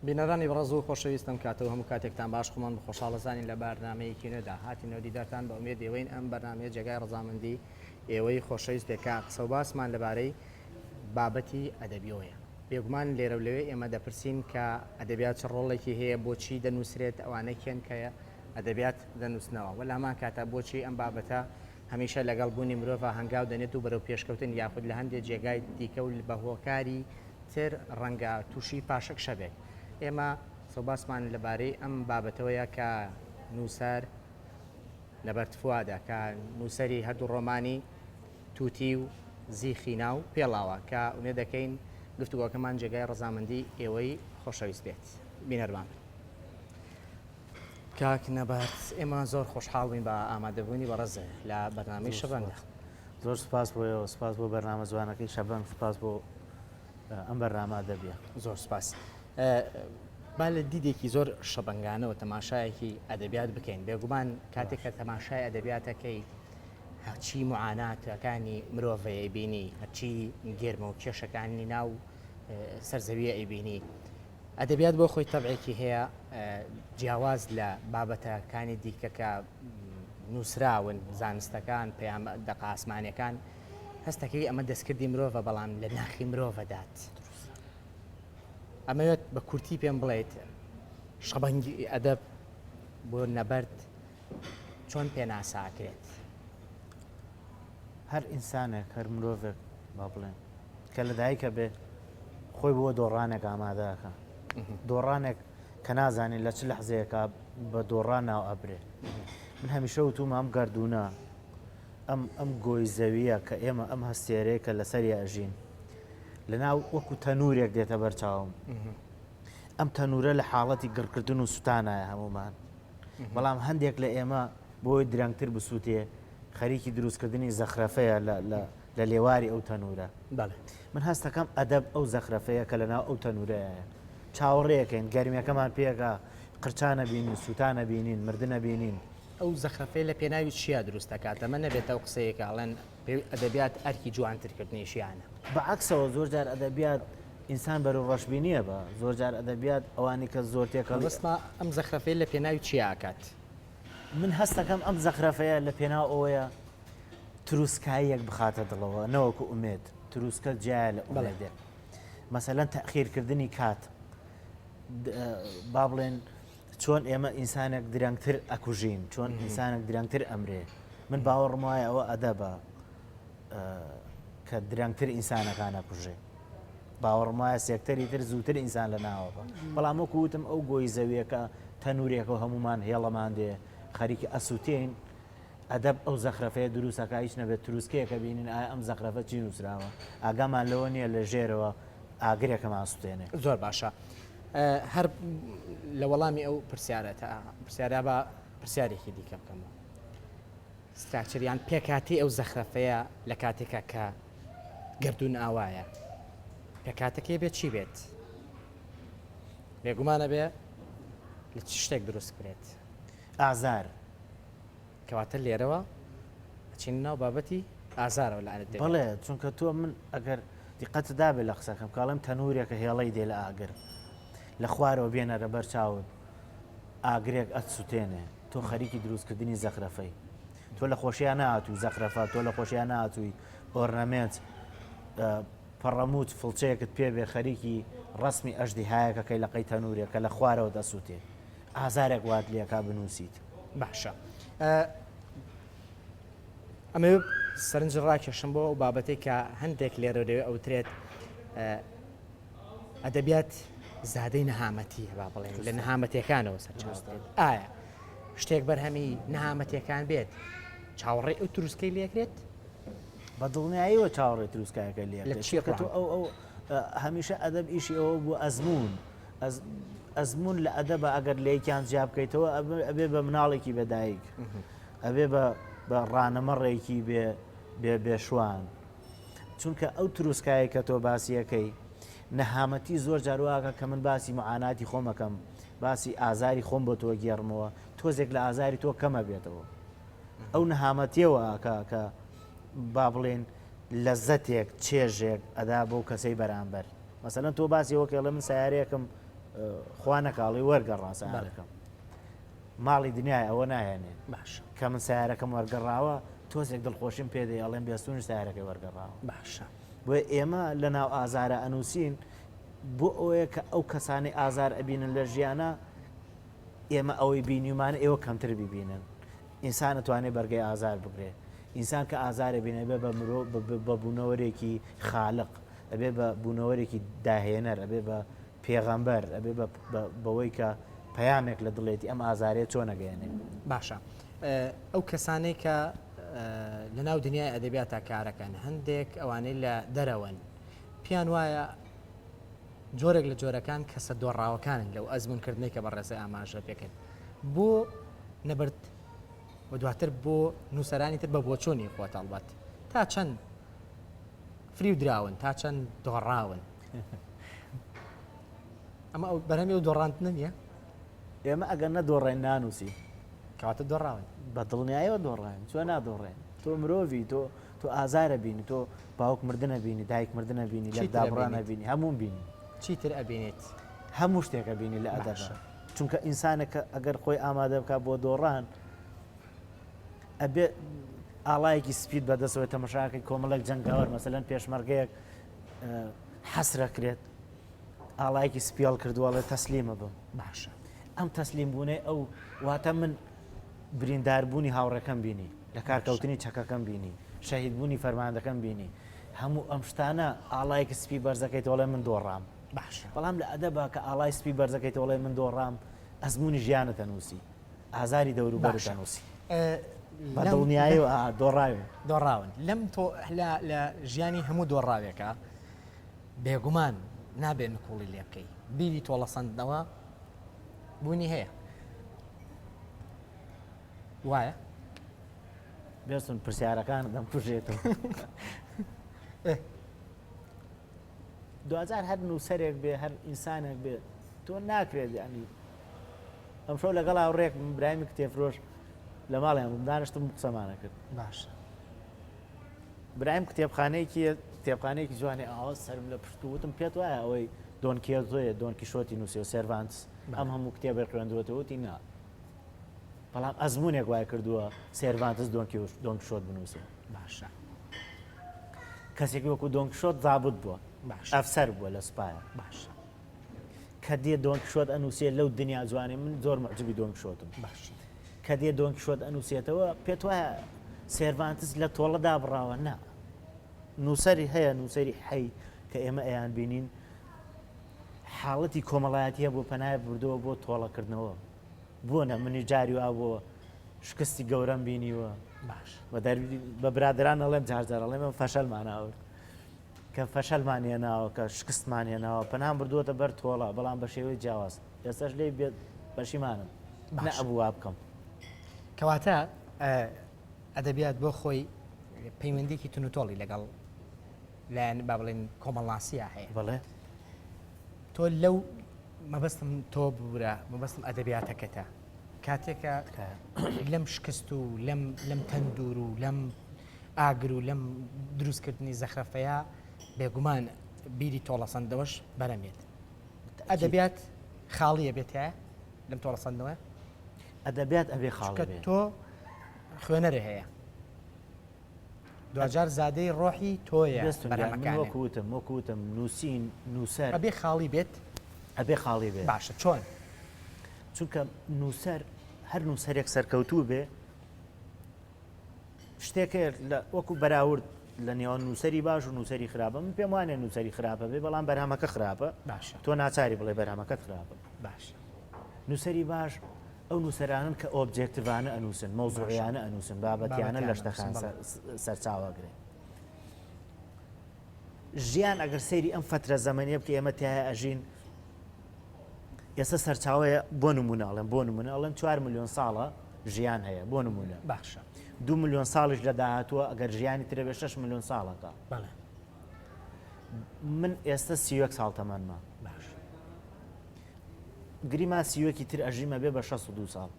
بینەرانی بەڕێز و خۆشەویست ئەم کاتە و هەموو کاتێکتان باش خۆمان بە خۆشحاڵ ئەزانین لە بەرنامەیەکی نوێدا هاتینەوە دیدارتان بە ئومێد ئێوەین ئەم بەرنامەیە جێگای ڕەزامەندی ئێوەی خۆشەویست بێ کە قسە و باسمان لەبارەی بابەتی ئەدەبیەوەیە بێگومان لێرە و لەوێ ئێمە دەپرسین کە ئەدەبیات چ ڕۆڵێکی هەیە بۆچی دەنووسرێت ئەوانە کێن کە ئەدەبیات دەنووسنەوە وە لە هەمان کاتا بۆچی ئەم بابەتە هەمیشە لەگەڵ بوونی مرۆڤا هەنگاو دەنێت و بەرەو پێشکەوتن یاخود لە هەندێ جێگای دیکە و بە هۆکاری تر ڕەنگە تووشی پاشەکشە بێت. ئێمە قسەوباسمان لەبارەی ئەم بابەتەوەیە کە نووسەر نەبەرد فوادە کە نووسەری هەردوو ڕۆمانی تووتی و زیخی ناو پێڵاوە کە ئومێد دەکەین گفتوگۆکەمان جێگای ڕەزامەندی ئێوەی خۆشەویست بێت. بینەرمان بن. کاک نەبەرد ئێمە زۆر خۆشحاڵ بووین بە ئامادەبوونی بەڕێز لە بەرنامەی شەبەنگدا. زۆر سپاس بۆ ئێوە، سپاس بۆ بەرنامە جوانەکەی شەبەنگ، سپاس بۆ ئەم بەرنامە ئەدەبیە. زۆر سپاس. با لە دیدێکی زۆر شەبەنگانەوە تەماشایەکی ئەدەبیات بکەین. بێگومان کاتێک کە تەماشای ئەدەبیاتەکەی هەرچی معاناتەکانی مرۆڤە ئەیبینی، هەرچی گێرمە و کێشەکانی ناو سەرزەویە ئەیبینی، ئەدەبیات بۆ خۆی تەبعێکی هەیە جیاواز لە بابەتەکانی دیکە کە نووسراون، زانستەکان، پەیامە دەقە ئاسمانیەکان، هەستەکەی ئەمە دەستکردی مرۆڤە بەڵام لە ناخی مرۆڤەدات. ئەمەوێت بە کورتی پێم بڵێیت شەبەنگی ئەدەب بۆ نەبەرد چۆن پێناسە ئەکرێت؟ هەر ئینسانێک، هەر مرۆڤێک با بڵێن کە لەدایکە بێ خۆی بۆ دۆڕانێک ئامادەکە دۆڕانێک کە نازانین لە چ لەحزەیەکا بە دۆڕان ناو ئەبرێ من هەمیشە وتومە ئەم گەردوونە ئەم ئەم گۆی زەویە کە ئێمە ئەم هەستێرەیە کە لەسەری ئەژین لەناو وەکو تەنورێک دێتە بەرچاوم ئەم تەنورە لە حاڵەتی گڕکردن و سوتانایە هەمومان بەڵام هەندێک لە ئێمە بۆی درەنگتر بسووتێ خەریکی دروستکردنی زەخرەفەیە لە لێواری ئەو تەنورە. من هەستەکەم ئەدەب ئەو زەخرەفەیە کە لەناو ئەو تەنورەیە. چاوەڕێیەکەین گەرمیەکەمان پێگا، قرچانە بینین، سووتانە بینین، مردنە بینین. ئەو زەخرەفەیە لە پێناوی چیا دروست دەکات؟ ئەمە نەبێتە ئەو قسەیە کە ئەڵێن ئەدەبیات ئەرکی جوانترکردنی ژیانە. بە عەکسەوە زۆر جار ئەدەبیات ئینسان بەرەو ڕەشبینییە بە، زۆر جار ئەدەبیات ئەوانی کە زۆر تێکەڵی. مەبەستمە ئەم زەخرەفەیە لە پێناوی چیا ئەکات؟ من هەستەکەم ئەم زەخرەفەیە لە پێناو ئەوەیە تروسکاییەک بخاتە دڵەوە نەوەکو ئومێد، تروسکە جیایە لە ئومێدێک. مەسەلەن تەئخیرکردنی کات، با بڵێن چۆن ئێمە ئینسانێک درەنگتر ئەکوژین، چۆن ئینسانێک درەنگتر ئەمرێ. من باوەڕم وایە ئەوە ئەدەبە کە درەنگتر ئینسانەکان ئەکوژێ. باوەڕم وایە سێکتەری تر زووتر ئینسان لە ناوە بە. بەڵام وەکو وتم ئەو گۆی زەویەکە تەنورێکە و هەمومان هێڵەمان دێ خەریکی ئەسووتێین. ئەدەب ئەو زەخرەفەیە دروست ئەکا هیچ نەبێت تروسکەیەکە بینین ئایا ئەم زەخرەفە چی نووسراوە ئاگامان لەوە نییە لە ژێرەوە ئاگرێکەمان سوتێنێ. زۆر باشە هەر لە وەڵامی ئەو پرسیارە تا پرسیارە با پرسیارێکی دیکە بکەمەوە structure یان پێکهاتەی ئەو زەخرەفەیە لە کاتێکا کە گەردوون ئاوایە پێکهاتەکەی بێت چی بێت بێگومانە بێ لە چ شتێک دروست کرێت ئازار. کەواتە لێرەوە ئەچینە ناو بابەتی ئازارەوە لەعنەت دەبێت. بەڵێ چونکە تۆ من ئەگەر دیقەتت دابێت لە قسەکەم کە ئەڵێم تەنورێکە هێڵەی دێ لە ئاگر لە خوارەوە بێنەرە بەر چاوت ئاگرێک ئەتسوتێنێ تۆ خەریکی دروستکردنی زەخرەفەی تۆ لە خۆشیان نەهاتووی زەخرەفە تۆ لە خۆشیان نەهاتووی ornament پەڕەمووت فڵچەیەکت پێ بێ خەریکی ڕەسمی ئەژدیهایەکەکەی لە قەی تەنورێک کە لە خوارەوە دەسووتێ ئازارێک وات لێکا بنووسیت. باشە ئەمەوێ سەرنج ڕاکێشم بۆ ئەو بابەتێک کە هەندێک لێرە لەوێ ئەوترێت ئەدەبیات زادەی نەهامەتی با بڵێن لە نەهامەتەکانەوە سەرچاوە ئایا شتێک بەرهەمی نەهامەتەکان بێت چاوەڕێ ئەو تروسکەی لێکرێت بە دڵنیاییەوە چاوەڕێ تروسکایەکە لێ لە چی تۆ ئەو ئەو هەمیشە ئەدەب ئیشی ئەوە بوو ئەزموون ئەزموون لە ئەدەبە ئەگەر لە یەکیان جیا بکەیتەوە ئەبێ بە مناڵێکی بێ دایک ئەبێ بە بە ڕانەمەڕێکی بێ بێ بێشوان چونکە ئەو تروسکایە کە تۆ باسیەکەی نەهامەتی زۆر جارواکە کە من باسی معاناتی خۆمەکەم باسی ئازاری خۆم بۆ تۆ گێڕمەوە تۆزێک لە ئازاری تۆ کەمە بێتەوە ئەو نەهامەتیەوە ئەکا کە با بڵێن لەزەتێک چێژێک ئەدا بۆ کەسەی بەرامبەر مەسەلەن تۆ باسی ئەوە کەی ئەڵێ من سەیارەیەکم. خوا نەکاڵی وەرگەڕا سەیارەکەم ماڵی دنیای ئەوە ناهێنێ باش کە من سیارەکەم وەرگەڕاوە تۆزێک دڵخۆشیم پێ دێ ئەڵێم بێستونی سیارەکەی وەرگەڕاوە باشە بۆیە ئێمە لە ناو ئازارە ئەنووسین بۆ ئەوەیە کە ئەو کەسانی ئازار ئەبینن لە ژیانە ئێمە ئەوەی بینیمانە ئێوە کەمتر ببینن ئینسان ئەتوانێ بەرگەی ئازار بگرێ ئینسان کە ئازارە بینێ بێ بە مرۆ بە بوونەوەرێکی خالق ئەبێ بە بوونەوەرێکی داهێنەر ئەبێ بە پێغەمبەر ئەبێ بەوەی کە پەیامێک لە دڵێتی ئەم ئازارەیە چۆن ئەگەیەنێ. باشە ئەو کەسانەی کە لەناو دنیای ئەدەبیاتا کارەکەن هەندێک ئەوانەی لە دەرەوەن پێیان وایە جۆرێک لە جۆرەکان کەسە دۆڕاوەکانن لەو ئەزمونکردنەی کە بەڕێزە ئاماژە پێکرد بۆ نەبرد و دواتر بۆ نووسەرانی تر بە بۆچۆنی خۆت ئەڵبەت تا چەند فریو دراون تا چەند دۆڕاون ئەمە ئەو بەرهەمی ئەو دۆڕاندنە نییە؟ ئێمە ئەگەر نەدۆڕێن نانووسی. کەواتە دۆڕاون. بە دڵنیایەوە دۆڕاوین. چۆن نادۆڕێن؟ تۆ مرۆڤی، تۆ تۆ ئازارە بینی، تۆ باوک مردنە بینی، دایک مردنە بینی، لە دابڕانە بینی، هەمووم بینی. چیتر ئەبینیت؟ هەموو شتێک ئەبینی لە ئەدەبا. چونکە ئینسانێک ئەگەر خۆی ئامادە بکات بۆ دۆڕان، ئەبێ ئاڵایەکی سپیت بەدەستەوە تەمەشاکەی کۆمەڵێک جەنگاوەر مەسەلەن پێشمەرگەیەک حەسرەکرێت ئاڵایەکی سپی هەڵکردووە ئەڵێ تەسلیمە بم باشە ئەم تەسلیم بوونەی ئەو واتە من برینداربوونی هاوڕێکەم بینی لە کارکەوتنی چەکەکەم بینی شەهیدبوونی فەرماندەکەم بینی هەموو ئەم شتانە ئاڵایەکی سپی بەرزەکەی تۆڵێ من دۆڕام باشە بەڵام لە ئەدەبا کە ئاڵای سپی بەرزەکەی تۆڵێ من دۆڕام ئەزمموی ژیانە دەنووسی ئازاری دەوروبەر باشە دەنووسی بە دڵنیایەوە دۆڕاوێ دۆڕاون لەم تۆ لە ژیانی هەموو دۆڕاوێکە بێگومان نابێ نکوڵی لێ بکەی بیری تۆڵەسەندنەوە بوونی هەیە وایە؟ بێسون پرسیارەکان دەمکوژێتەوە دواجار هەر نووسەرێک بێ هەر ئینسانێک بێ تۆ ناکرێت ینی ئەمشەو لەگەڵ هاوڕێک برایمی کتێبفرۆش لە ماڵیان بووم دانیشتم قسەمانە کرد باشە برایم کتێبخانەیەکی کتێبخانەیەکی جوانی ئاوا سەرم لە پشت وتم پێت وایە ئەوەی دۆن کیێزۆیە دۆن کیشۆتی نووسی و سێرڤانتس ئەم هەموو کتێبەی خوێندووەتەوە وتی نا بەڵام ئەزمونێک وای کردووە سێرڤانتس دۆن کیشۆت بنووسێ باشە کەسێکی وەکو دۆن کیشۆت زابت بووە باشە ئەفسەر بووە لە سوپایە باشە کە دێ دۆن کیشۆت ئەنووسێ لەو دنیا جوانەی من زۆر معجبی دۆن کیشۆتم باشە کە دێ دۆن کیشۆت ئەنووسێتەوە پێت وایە سێرڤانتس لە تۆڵە دابڕاوە نا نووسەری هەیە نووسەری حەی کە ئێمە ئەیان بینین حاڵەتی کۆمەڵایەتی هەبوو پەنای بردەوە بۆ تۆڵەکردنەوە بۆ نە منی جاری وا بۆ شکستی گەورەم بینیوە باش بە برادران ئەڵێم جارجار ئەڵێم ئەم فەشەلمان ئاورد کە فەشەلمان هێناوە کە شکستمان هێناوە پەنام بردووەتە بەر تۆڵە بەڵام بە شێوەی جیاواز ئێستاش لێی بێت پەشیمانم نە ئەبوو وا بکەم. کەواتە ئەدەبیات بۆ خۆی پەیوەندیکی تونوتۆڵی لەگەڵ لایەن با بڵێن کۆمەڵناسیە هەیە بەڵێ تۆ لەو مەبەستم تۆ بورە مەبەستم ئەدەبیاتەکەتە کاتێکە لەم شکست و لەم لەم تەندور و لەم ئاگر و لەم دروستکردنی زەخرەفەیە بێگومان بیری تۆڵەسەندەوەش بەرەمێت ئەدەبیات خاڵیە بێتە لەم تۆڵەسەندنەوە ئەدەبیات ئەبێ خاڵی بێ تۆ خوێنەرە هەیە دواجار زادەی ڕۆحی تۆیە وەکوتم وەکوتم نووسین نووسەر ئەبێ خاڵی بێت ئەبێ خاڵی بێت باشە چۆن چونکە نووسەر هەر نووسەرێک سەرکەوتوو بێ شتێک هەیە لە وەکو بەراورد لە نێوان نووسەری باش و نووسەری خراپە من پێم وانە نووسەری خراپە بێ بەڵام بەرهەمەکە خراپە باشە تۆ ناچاری بڵێ بەرهەمەکەت خراپە باشە نووسەری باش ئەو نووسەرانن کە ئۆبجێکتیڤانە ئەنووسن مەوزوعیانە ئەنووسن بابەتیانە لە شتەکان سەرچاوەگرێ ژیان ئەگەر سەیری ئەم فترە زەمەنیە بکە ئێمە تایە ئەژین ئێستا سەرچاوەیە بۆ نمونە ئەڵێم بۆ نمونە ئەڵێن 4 میلیۆن ساڵە ژیان هەیە بۆ نمونە باشە دو میلیۆن ساڵیش لە داهاتووە ئەگەر ژیانی ترە بێ 6 میلیۆن ساڵەکە بەڵێ من ئێستا 31 ساڵ تەمەنمە باش گریما سیوەکی تر ئەژیمە بێ بە 62 ساڵ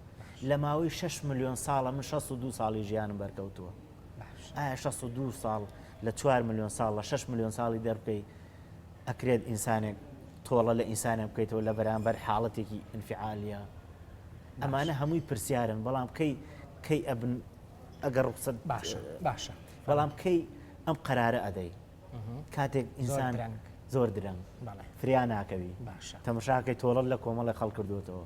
لە ماوەی 6 میلیۆن ساڵە من 62 ساڵی ژیانم بەرکەوتووە ئایا 62 ساڵ لە 4 میلیۆن ساڵ لە 6 میلیۆن ساڵی دەربکەی ئەکرێت ئینسانێک. تۆڵە لە ئینسانە بکەیتەوە لە بەرامبەر حاڵەتێکی ئینفعالیە ئەمانە هەمووی پرسیارن بەڵام کەی کەی ئەبن ئەگەر ڕوخسەت باشە باشە بەڵام کەی ئەم قەرارە ئەدەی کاتێک ئینسان زۆر درەنگ فریا ناکەوی تەمشاکەی تۆڵەت لە کۆمەڵی خەڵ کردوێتەوە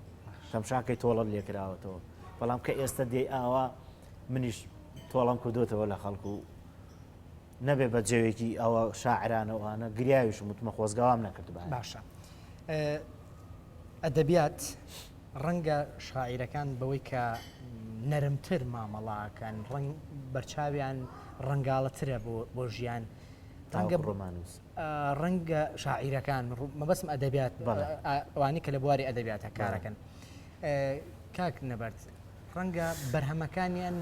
تەمشاکەی تۆڵەت لێکراوەتەوە بەڵام کە ئێستا دێ ئاوا منیش تۆڵم کردوێتەوە لە خەڵک و نەبێ بە جەوێکی ئەوە شاعرانەوانە گریاویشم وتمە خۆزگەوام نەکرد باشە ئەدەبیات ڕەنگە شاعیرەکان بەوەی کە نەرمتر مامەڵاکەن ڕەنگ بەرچاویان ڕەنگاڵەترە بۆ ژیان ڕەنگە ڕۆمانوس ڕەنگە شاعیرەکان مەبەستم ئەدەبیات ئەوانی کە لە بواری ئەدەبیاتە کارەکەن کاک نەبەرد ڕەنگە بەرهەمەکانیان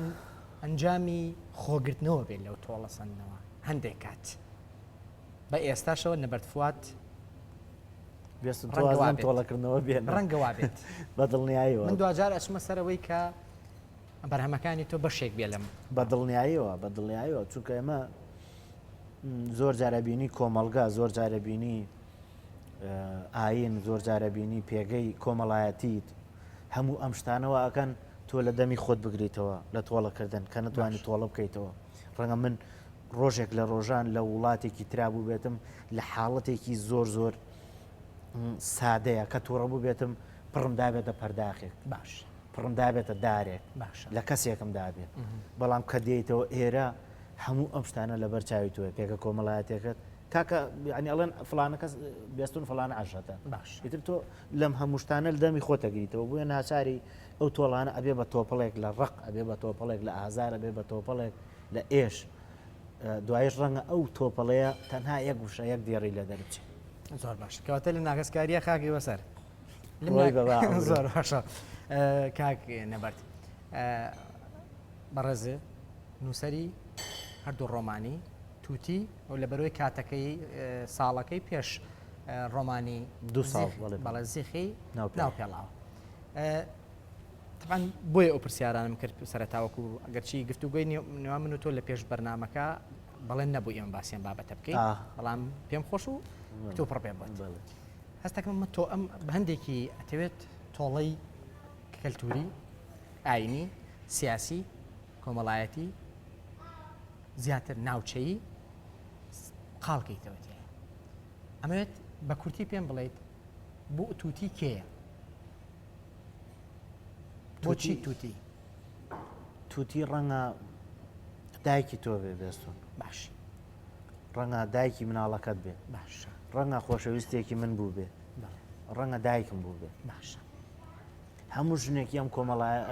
ئەنجامی خۆگرتنەوە بێت لەو تۆڵە سەندنەوە هەندێک کات بە ئێستاشەوە نەبەرد فوات ڕەنگە تۆڵەکردنەوە بێن ڕەنگە وا بێت بە دڵنیاییەوە من دواجار ئەچمە سەرەوەی کە بەرهەمەکانی تۆ بەشێک بێ لەم بە دڵنیاییەوە بە دڵنیاییەوە چونکە ئێمە زۆر جارە بینی کۆمەڵگا زۆر جارە بینی ئاین زۆر جارە بینی پێگەی کۆمەڵایەتیت هەموو ئەم شتانەوە ئەکەن تۆ لە دەمی خۆت بگریتەوە لە تۆڵەکردن کە نەتوانی تۆڵە بکەیتەوە ڕەنگە من ڕۆژێک لە ڕۆژان لە وڵاتێکی ترا بووبێتم لە حاڵەتێکی زۆر زۆر سادەیە کە تووڕە بووبێتم پڕم دابێتە پەرداخێک باش پڕم دابێتە دارێک باشە لە کەسێکم دابێت بەڵام کە دێیتەوە ئێرە هەموو ئەم شتانە لەبەر چاوی تۆیە پێگە کۆمەڵایەتەکەت کاکە یعنی ئەڵێن فلانە کەس بێستون فلانە عەشرەتە باش ئیتر تۆ لەم هەموو شتانە لە دەمی خۆت ئەگریتەوە بۆیە ناچاری ئەو تۆڵانە ئەبێ بە تۆپەڵێک لە ڕق ئەبێ بە تۆپەڵێک لە ئازار ئەبێ بە تۆپەڵێک لە ئێش دوایش ڕەنگە ئەو تۆپەڵەیە تەنها یەک وشە یەک دێڕی لە دەربچێ زۆر باش کەواتە لە ناکەسکاریە خاکی وەسەر زۆر باشە کاک نەبەرد بەڕێز نووسری هەردوو ڕۆمانی توتی و لە بەرەوەی کاتەکەی ساڵەکەی پێش ڕۆمانی دو ساڵ بەڵێ زیخی ناو پێڵاوە طبعا بۆیە ئەو پرسیارانم کرد سەرتاوەکو ئەگەرچی گفتوگۆی نێوان من و تۆ لە پێش بەرنمەکە بەڵێن نەبوو ئێمە باسییان بابەتە بکەین بەڵام پێم خۆش و تۆ پڕ پێم بۆت هەستەکەم من تۆ ئەم هەندێکی ئەتەوێت تۆڵەی کەلتوری ئاینی سیاسی کۆمەڵایەتی زیاتر ناوچەیی قاڵکەیتەوە تیایە ئەمەوێت بە کورتی پێم بڵیت بۆ توتی کێیە؟ بۆچی توتی؟ توتی ڕەنگە دایکی تۆ بێ بێستون باش ڕەنگە دایکی مناڵەکەت بێ باشە ڕەنگە خۆشەویستێکی من بوو بێ ڕەنگە دایکم بوو بێ باشە هەموو ژنێکی ئەم کۆمەڵایە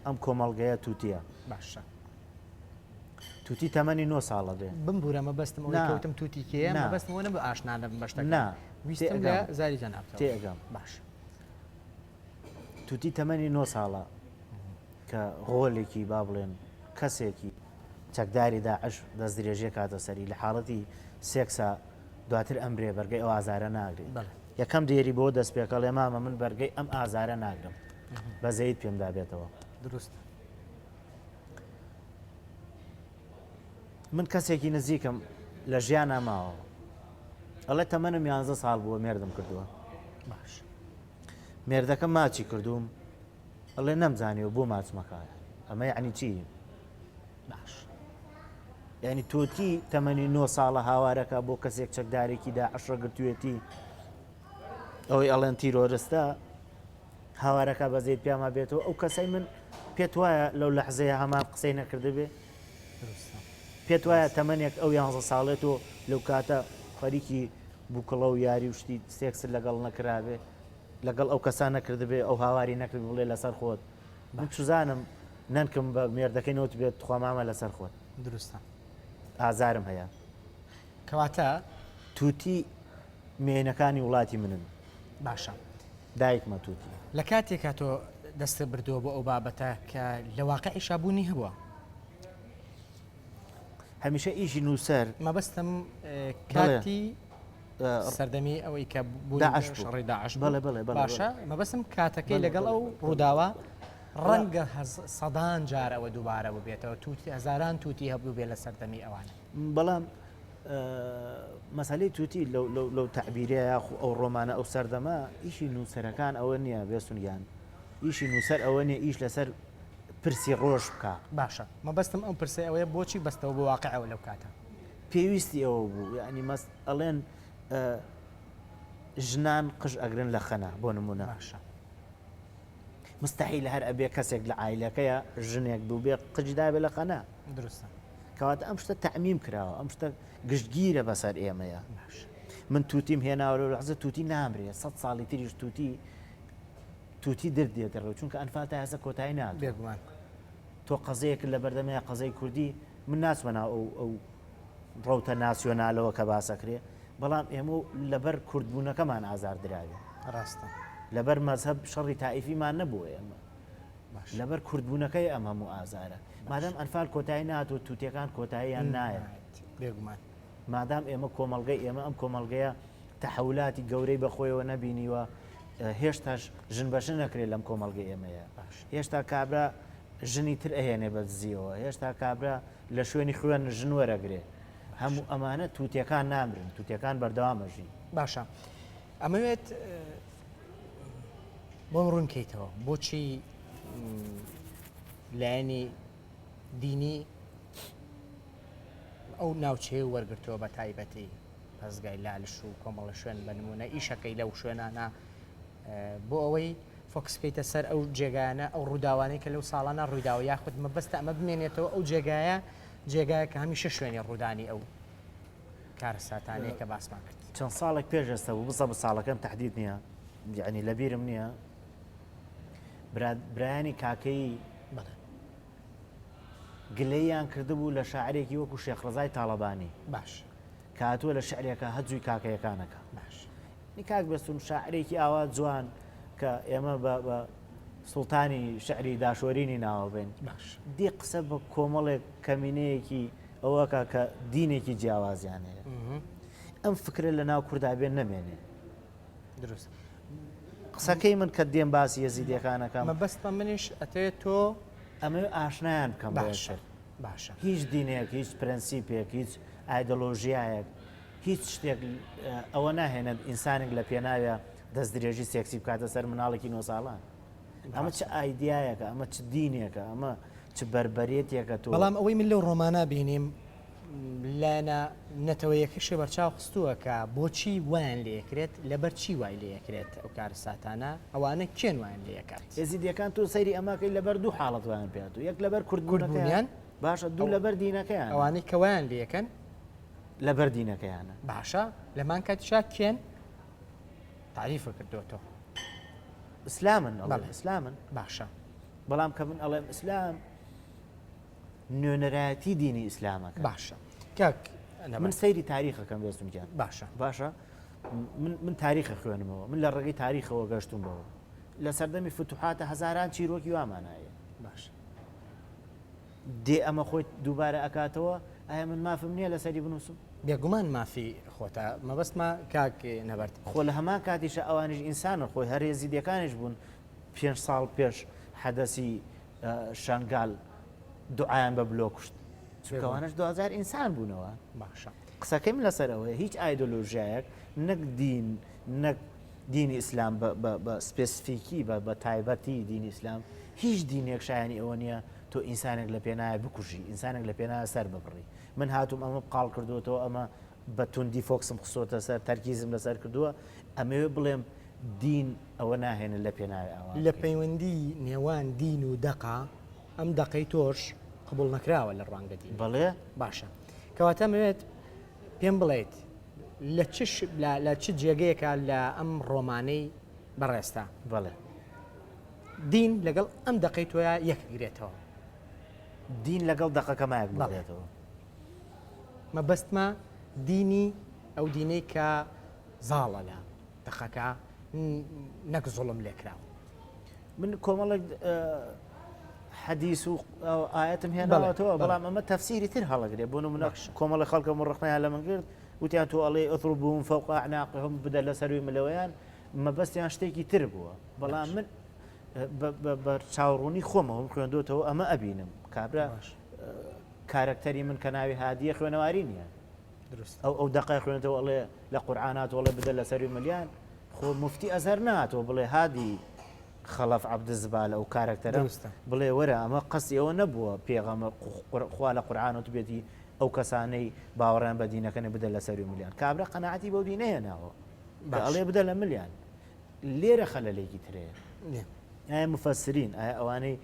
ئەم کۆمەڵگەیە توتیە باشە توتی تەمەنی نۆ ساڵە بێ بمبورە مەبەستم ئەوەی کەوتم توتی کێیە مەبەستم ئەوە نەبوو ئاشنا نەبم بە شتەکە نا ویستم لە زاری جەنابتەوە تێئەگەم باش توتی تەمەنی نۆ ساڵە کە غۆلێکی با بڵێن کەسێکی چەکداری داعش دەست درێژیە کاتە سەری لە حاڵەتی سێکسا دواتر ئەمرێ بەرگەی ئەو ئازارە ناگرێت یەکەم دێری بۆ دەست پێکەڵێ مامە من بەرگەی ئەم ئازارە ناگرم بەزەیت پێمدا بێتەوە دروست من کەسێکی نزیکم لە ژیانا ماوە ئەڵێ تەمەنم یانزە ساڵ بووە مێردم کردووە باش مێردەکە ماچی کردووم ئەڵێ نەمزانیوە بۆ ماچمەکە ئەمە یعنی چی باش یعنی تۆتی تەمەنی 9 ساڵە هاوارەکە بۆ کەسێک چەکدارێکی دا عشرە گرتوێتی ئەوەی ئەڵێن تیرۆرستە هاوارەکە بەزەیت پیاما بێتەوە ئەو کەسەی من پێت وایە لەو لەحزەیە هەمان قسەی نەکردبێ؟ پێت وایە تەمەنێک ئەو یانزە ساڵێ تۆ لەو کاتە خەریکی بووکڵە و یاری و شتی سێکست لەگەڵ نەکرابێ لەگەڵ ئەو کەسان نەکردبێ ئەو هاواری نەکرد بڵێ لەسەر خۆت من چزانم نەنکم بە مێردەکەی نەوت بێت تخوا مامە لەسەر خۆت دروستە ئازارم هەیە کەواتە توتی مێینەکانی وڵاتی منن. باشە. دایکمە توتی. لە کاتێکا تۆ دەستت بردووە بۆ ئەو بابەتە کە لە واقعیشا بوونی هەبووە. هەمیشە ئیشی نووسەر. مەبەستم کاتی سەردەمی ئەوەی کە داعش شەڕی داعش بەڵێ بەڵێ باشە مەبەستم کاتەکەی لەگەڵ ئەو ڕووداوە ڕەنگە سەدان جار ئەوە دووبارە ببێتەوە توتی هەزاران توتی هەبوو بێ لە سەردەمی ئەوانە. بەڵام. مەسەلەی توتی لەو تەعبیرە یاخو ئەو ڕۆمانە ئەو سەردەمە ئیشی نووسەرەکان ئەوە نییە بێسون گیان ئیشی نووسەر ئەوە نییە ئیش لەسەر پرسی ڕۆژ بکە. باشە مەبەستم ئەم پرسەی ئەوەیە بۆچی بەستەوە بۆ واقعەوە لەو کاتە؟ پێویستی ئەوە بوو یانی مەس ئەڵێن ژنان قژ ئەگرن لە خەنە بۆ نمونە. باشە. مستحیل هەر ئەبێ کەسێک لە عایلەکەیە ژنێک بووبێ قژی دابێ لە خەنە. دروستە. کەواتە ئەم شتە تەعمیم کراوە ئەم شتە گشتگیرە بەسەر ئێمەیە. من توتیم هێناوە لەو لەحزە توتی نامرێ سە ساڵی تریش توتی توتی درد دێتە ڕێ چونکە ئەنفال تا ئێستا کۆتایی نات بێگومان تۆ قەزەیەک لە بەردەمەیە قەزەی کوردی من ناچمە ناو ئەو ئەو ڕەوتە ناسیۆنالەوە کە باسەکرێ بەڵام ئێمە لەبەر کوردبوونەکەمان ئازار دراوێ ڕاستە لەبەر مەزهەب شەڕی تائیفیمان نەبووە ئێمە لەبەر کوردبوونەکەی ئەم هەموو ئازارە مادام ئەنفال کۆتایی ناتوە توتیەکان کۆتاییان نایە بێگومان مادام ئێمە کۆمەڵگەی ئێمە ئەم کۆمەڵگەیە تەحولاتی گەورەی بەخۆیەوە نەبینیوە هێشتاش ژن بە ژن نەکرێت لەم کۆمەڵگەی ئێمەیە هێشتا کابرا ژنی تر ئەهێنێ بە دزیەوە هێشتا کابرا لە شوێنی خوێن ژن وەرەگرێ هەموو ئەمانە توتیەکان نامرن توتیەکان بەردەوام ئەژین. باشە ئەمەوێت بۆم ڕوون کەیتەوە بۆچی لایەنی دینی ئەو ناوچەیە وەرگتووە بە تایبەتی پەزگای لالش و کۆمەڵە شوێن بە نمونە ئیشەکەی لەو شوێنانە بۆ ئەوەی focus بکەیتە سەر ئەو جێگایانە ئەو ڕووداوانەی کە لەو ساڵانە ڕوویداوە یاخود مەبەستە ئەمە بمێنێتەوە ئەو جێگایە جێگایە کە هەمیشە شوێنی ڕوودانی ئەو کارەساتانەیە کە باسمان کرد. چەند ساڵێک پێش ئێستا بوو بزەبت ساڵەکەم تەحدید نییە یعنی لەبیرم نییە برایانی کاکەیی بەڵێ گلەییان کردبوو لە شاعرێکی وەکو شێخ ڕەزای تاڵەبانی باش کە هاتووە لە شعرێکا هەجوی کاکەیەکانەکە باش نی کاک بێستون شاعرێکی ئاوا جوان کە ئێمە بە بە سوڵتانی شعری داشۆرینی ناوە بین باش دی قسە بە کۆمەڵێک کەمینەیەکی ئەوەکە کە دینێکی جیاوازیان هەیە ئەم فکرە لە ناو کوردا بێن نەمێنێ دروست قسەکەی من کە دێم باسی یەزیدیەکانەکەم مەبەستمە منیش ئەتەوێت تۆ ئەمەوێ ئاشنایان بکەم بە باشە یەکتر باشە هیچ دینێک هیچ پرەنسیپێک هیچ ئایدۆلۆژیایەک هیچ شتێک ئەوە ناهێنێت ئینسانێک لە پێناوێ دەستدرێژی سێکسی بکاتە سەر مناڵێکی نۆ ساڵان ئەمە چ ئایدیایەکە ئەمە چ دینێکە ئەمە چ بەربەرێتێکە تۆ بەڵام ئەوەی من لەو ڕۆمانە بینیم لایەنە نەتەوەیەکەشی بەرچاو خستووە کە بۆچی وایان لێکرێت لەبەر چی وای لێکرێت ئەو کارەساتانە ئەوانە کێن وایان لێکات ئێزیدیەکان تۆ سەیری ئەمەکەی لەبەر دوو حاڵەت وایان پێ هاتوو یەک لەبەر کوردبوونیان باشە دوو لەبەر دینەکەیان ئەوانەی کە وایان لێکەن لەبەر دینەکەیانە. باشە لەمان کاتیشا کێن تاریفە کردووە تۆ؟ ئیسلامن ئەڵێم ئیسلامن. باشە. بەڵام کە من ئەڵێم ئیسلام نوێنەرایەتی دینی ئیسلامەکە. باشە کاک من سەیری تاریخەکەم بێستون گیان. باشە. باشە من من تاریخە خوێنمەوە من لە ڕێگەی تاریخەوە گەشتوم بەوە لە سەردەمی فتوحاتە هەزاران چیرۆکی وامان هەیە. باشە. دێ ئەمە خۆی دووبارە ئەکاتەوە ئایا من مافم نییە لەسەری بنووسم؟ بێگومان مافی خۆتە مەبەستمە کاک نەبەرد. خۆ لە هەمان کاتیشا ئەوانیش ئینسانن خۆی هەر ئێزیدیەکانیش بوون پێنج ساڵ پێش حەدەسی شەنگال دوعایان بە بلۆ کوشت چونکە ئەوانەش دواجار ئینسان بوونەوە. باشە. قسەکەی من لەسەر ئەوەیە هیچ ئایدۆلۆژیایەک نەک دین نەک دینی ئیسلام بە سپێسفیکی بە تایبەتی دینی ئیسلام هیچ دینێک شایانی ئەوە نییە تۆ ئینسانێک لە پێناوی بکوژی ئینسانێک لە پێناوی سەر ببڕی من هاتووم ئەمە قاڵ کردووەتەوە ئەمە بە توندی focus م خستۆتە سەر تەرکیزم لەسەر کردووە ئەمەوێ بڵێم دین ئەوە ناهێنێت لە پێناوی ئەوە لە پەیوەندی نێوان دین و دەقا ئەم دەقەی تۆش قبوڵ نەکراوە لە ڕوانگە دینی بەڵێ باشە کەواتە ئەمەوێت پێم بڵێیت لە چ لە چ جێگەیەکە لە ئەم ڕۆمانەی بەڕێزتا بەڵێ دین لەگەڵ ئەم دەقەی تۆیا یەک گرێتەوە؟ دین لەگەڵ دەقەکەما یەک بگرێتەوە. مەبەستمە دینی ئەو دینەی کە زاڵە لە دەقەکە نەک زوڵم لێکراو. من کۆمەڵێک حەدیس و ئاەتم هێناوەتەوە بەڵام ئەمە تەفسیری تر هەڵەگرێ بۆ نمونە کۆمەڵی خەڵکە مڕخنیان لە من گرت وتیان تۆ ئەڵێ اضربوهم فوق اعناقهم بدە لە سەروی ملەوەیان مەبەستیان شتێکی تر بووە بەڵام من بە چاوڕوونی خۆمەوەم خوێندوتەوە ئەمە ئەبینم کابرا کارەکتەری من کە ناوی هادیە خوێنەواری نییە. دروست. ئەو ئەو دەقای خوێنێتەوە ئەڵێ لە قورئان هاتووە ئەڵێ بدە لەسەروی ملیان خۆ موفتی ئەزهەر نەهاتووە بڵێ هادی خەڵەف عەبد زبالە ئەو کارەکتەرە دروستە. بڵێ وەرە ئەمە قەستی ئەوە نەبووە پێغەمبەر خوا لە قورئان وتبێتی ئەو کەسانەی باوەڕیان بە دینەکە نیە بدە لەسەروی ملیان کابرا قەناعەتی بەو دینە هێناوە کە باش. ئەڵێ بدە لە ملیان لێرە خەلەلێکی ترەیە نیە. ئایا مفەسرین ئایا ئەوانەی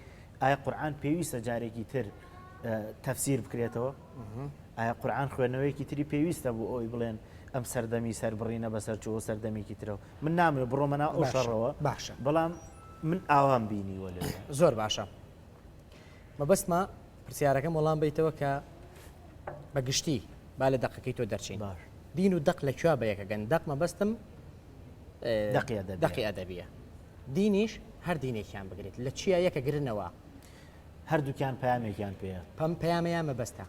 ئایا قورئان پێویستە جارێکی تر تەفسیر بکرێتەوە؟ ئایا قورئان خوێندنەوەیەکی تری پێویستە بۆ ئەوی بڵێن ئەم سەردەمی سەربڕینە بەسەر چووە سەردەمێکی ترەوە من نامەوێت بڕۆمە ناو ئەو شەڕەوە باشە بەڵام من ئاوام بینیوە لەوێ زۆر باشە مەبەستمە پرسیارەکەم وەڵام بیتەوە کە بە گشتی با لە دەقەکەی تۆ دەرچین باش دین و دەق لە کوێ بە یەکەگەن دەق مەبەستم دەقی ئەدەبیە. دەقی ئەدەبیە دینیش هەر دینێکیان بگرێت لە چیا یەکە گرنەوە؟ هەردووکیان پەیامێکیان پێیە. پەم پەیامە یان مەبەستە؟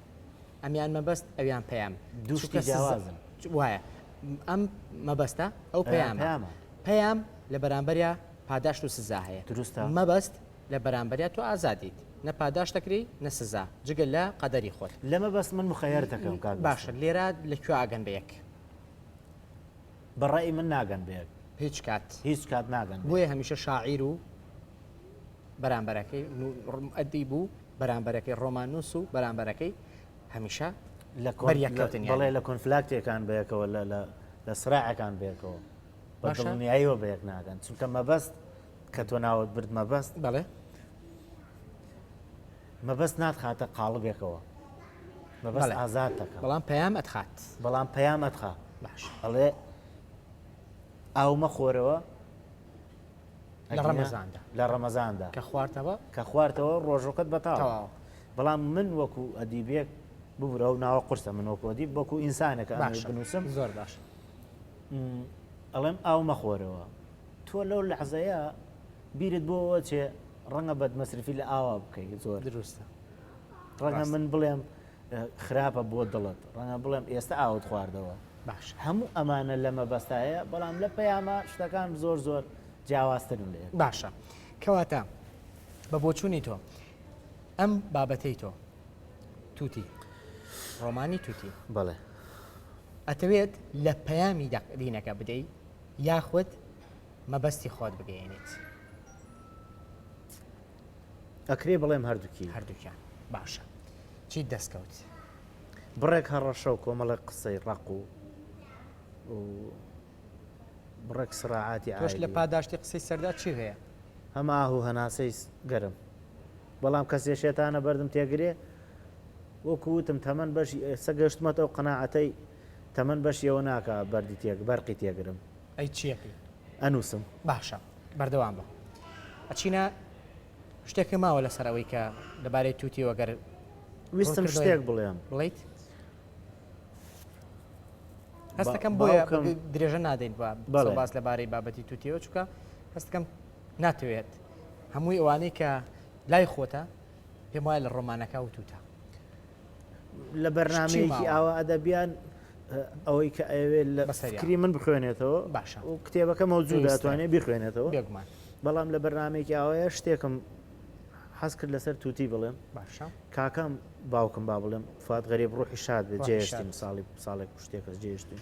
ئەمیان مەبەست ئەویان پەیام. دوو شتی جیاوازن. وایە ئەم مەبەستە ئەو پەیامە. پەیام لە بەرامبەریا پاداشت و سزا هەیە. دروستە. مەبەست لە بەرامبەریا تۆ ئازادیت نە پاداشت دەکرێی نە سزا جگە لە قەدەری خۆت. لە مەبەست من مخەیەرت دەکەم کاک بەستم. باشە لێرە لە کوێ ئەگەن بە یەک؟ بە ڕەئی من ناگەن بە یەک. هیچ کات. هیچ کات ناگەن بە یەک. بۆیە هەمیشە شاعیر و بەرامبەرەکەی ئەدیب و بەرامبەرەکەی ڕۆماننووس و بەرامبەرەکەی هەمیشە لە بەر یەککەوتن یان. بەڵێ لە conflict ێکان بەیەکەوە لە لە لە سراعەکان بەیەکەوە بە باشە. دڵنیاییەوە بەیەک ناگەن چونکە مەبەست کە تۆ ناوت برد مەبەست بەڵێ. مەبەست ناتخاتە قاڵبێکەوە مەبەست بەڵێ. ئازاد دەکا. بەڵام پەیام ئەتخات. بەڵام پەیام ئەتخا. باش. ئەڵێ ئاو مەخۆرەوە لە ڕەمەزاندا. لە ڕەمەزاندا. کە خوارتەوە. کە خوارتەوە ڕۆژەکەت بەتاڵە. تەواوە. بەڵام من وەکو ئەدیبێک ببورە ئەو ناوە قورسە من وەکو ئەدیب وەکو ئینسانێک ئەمەوێت باشە. بنووسم. زۆر باشە. ئەڵێم ئاو مەخۆرەوە. تۆ لەو لەحزەیە بیرت بۆ ئەوە چێ ڕەنگە بەدمەسرفی لە ئاوا بکەی زۆر. دروستە. ڕەنگە من بڵێم خراپە بۆ دڵت ڕەنگە بڵێم ئێستا ئاوت خواردەوە باش هەموو ئەمانە لە مەبەستایە بەڵام لە پەیامە شتەکان زۆر زۆر جیاوازترن لە یەک. باشە کەواتە بە بۆچوونی تۆ ئەم بابەتەی تۆ توتی ڕۆمانی توتی بەڵێ ئەتەوێت لە پەیامی دینەکە بدەی یاخود مەبەستی خۆت بگەیەنیت؟ ئەکرێ بڵێم هەردووکی. هەردووکیان باشە چیت دەست کەوت؟ بڕێک هەڕەشە و کۆمەڵێک قسەی ڕەق و و بڕێک سڕاعاتی تۆش لە عایلی. پاداشتی قسەی سەردا چی هەیە؟ هەم ئاه و هەناسەی گەرم. بەڵام کەسێ شێتانە بەردم تێگرێ وەکو وتم تەمەن بەشی ئێستا گەشتمەتە ئەو قەناعەتەی تەمەن بەشی ئەوە ناکا بەردی تێک بەرقی تێگرم. ئەی چیەکەی؟ ئەنووسم. باشە بەردەوام بە. ئەچینە شتێکە ماوە لەسەر ئەوەی کە لەبارەی تووتیەوە گەر ویستم شتێک بڵێم. بڵیت؟ هەستەکەم بۆیە درێژە نادەین بە باس لەبارەی بابەتی تووتیەوە چونکە هەستەکەم ناتەوێت هەمووی ئەوانەی کە لای خۆتە پێم وایە لە ڕۆمانەکە وتوتە. لە بەرنامەیەکی ئاوا ئەدەبیان ئەوەی کە ئەوێ لە فکری من بخوێنێتەوە باشە و کتێبەکە مەوجودە ئەتوانێت بیخوێنێتەوە بێگومان بەڵام لە بەرنامەیەکی ئاوایە شتێکم حەز کرد لەسەر توتی بڵێم باشە کاکەم باوکم با بڵێم فات غەریب ڕوحی شاد بێت جێشتیم ساڵی ساڵێک شتێکە جێشتیم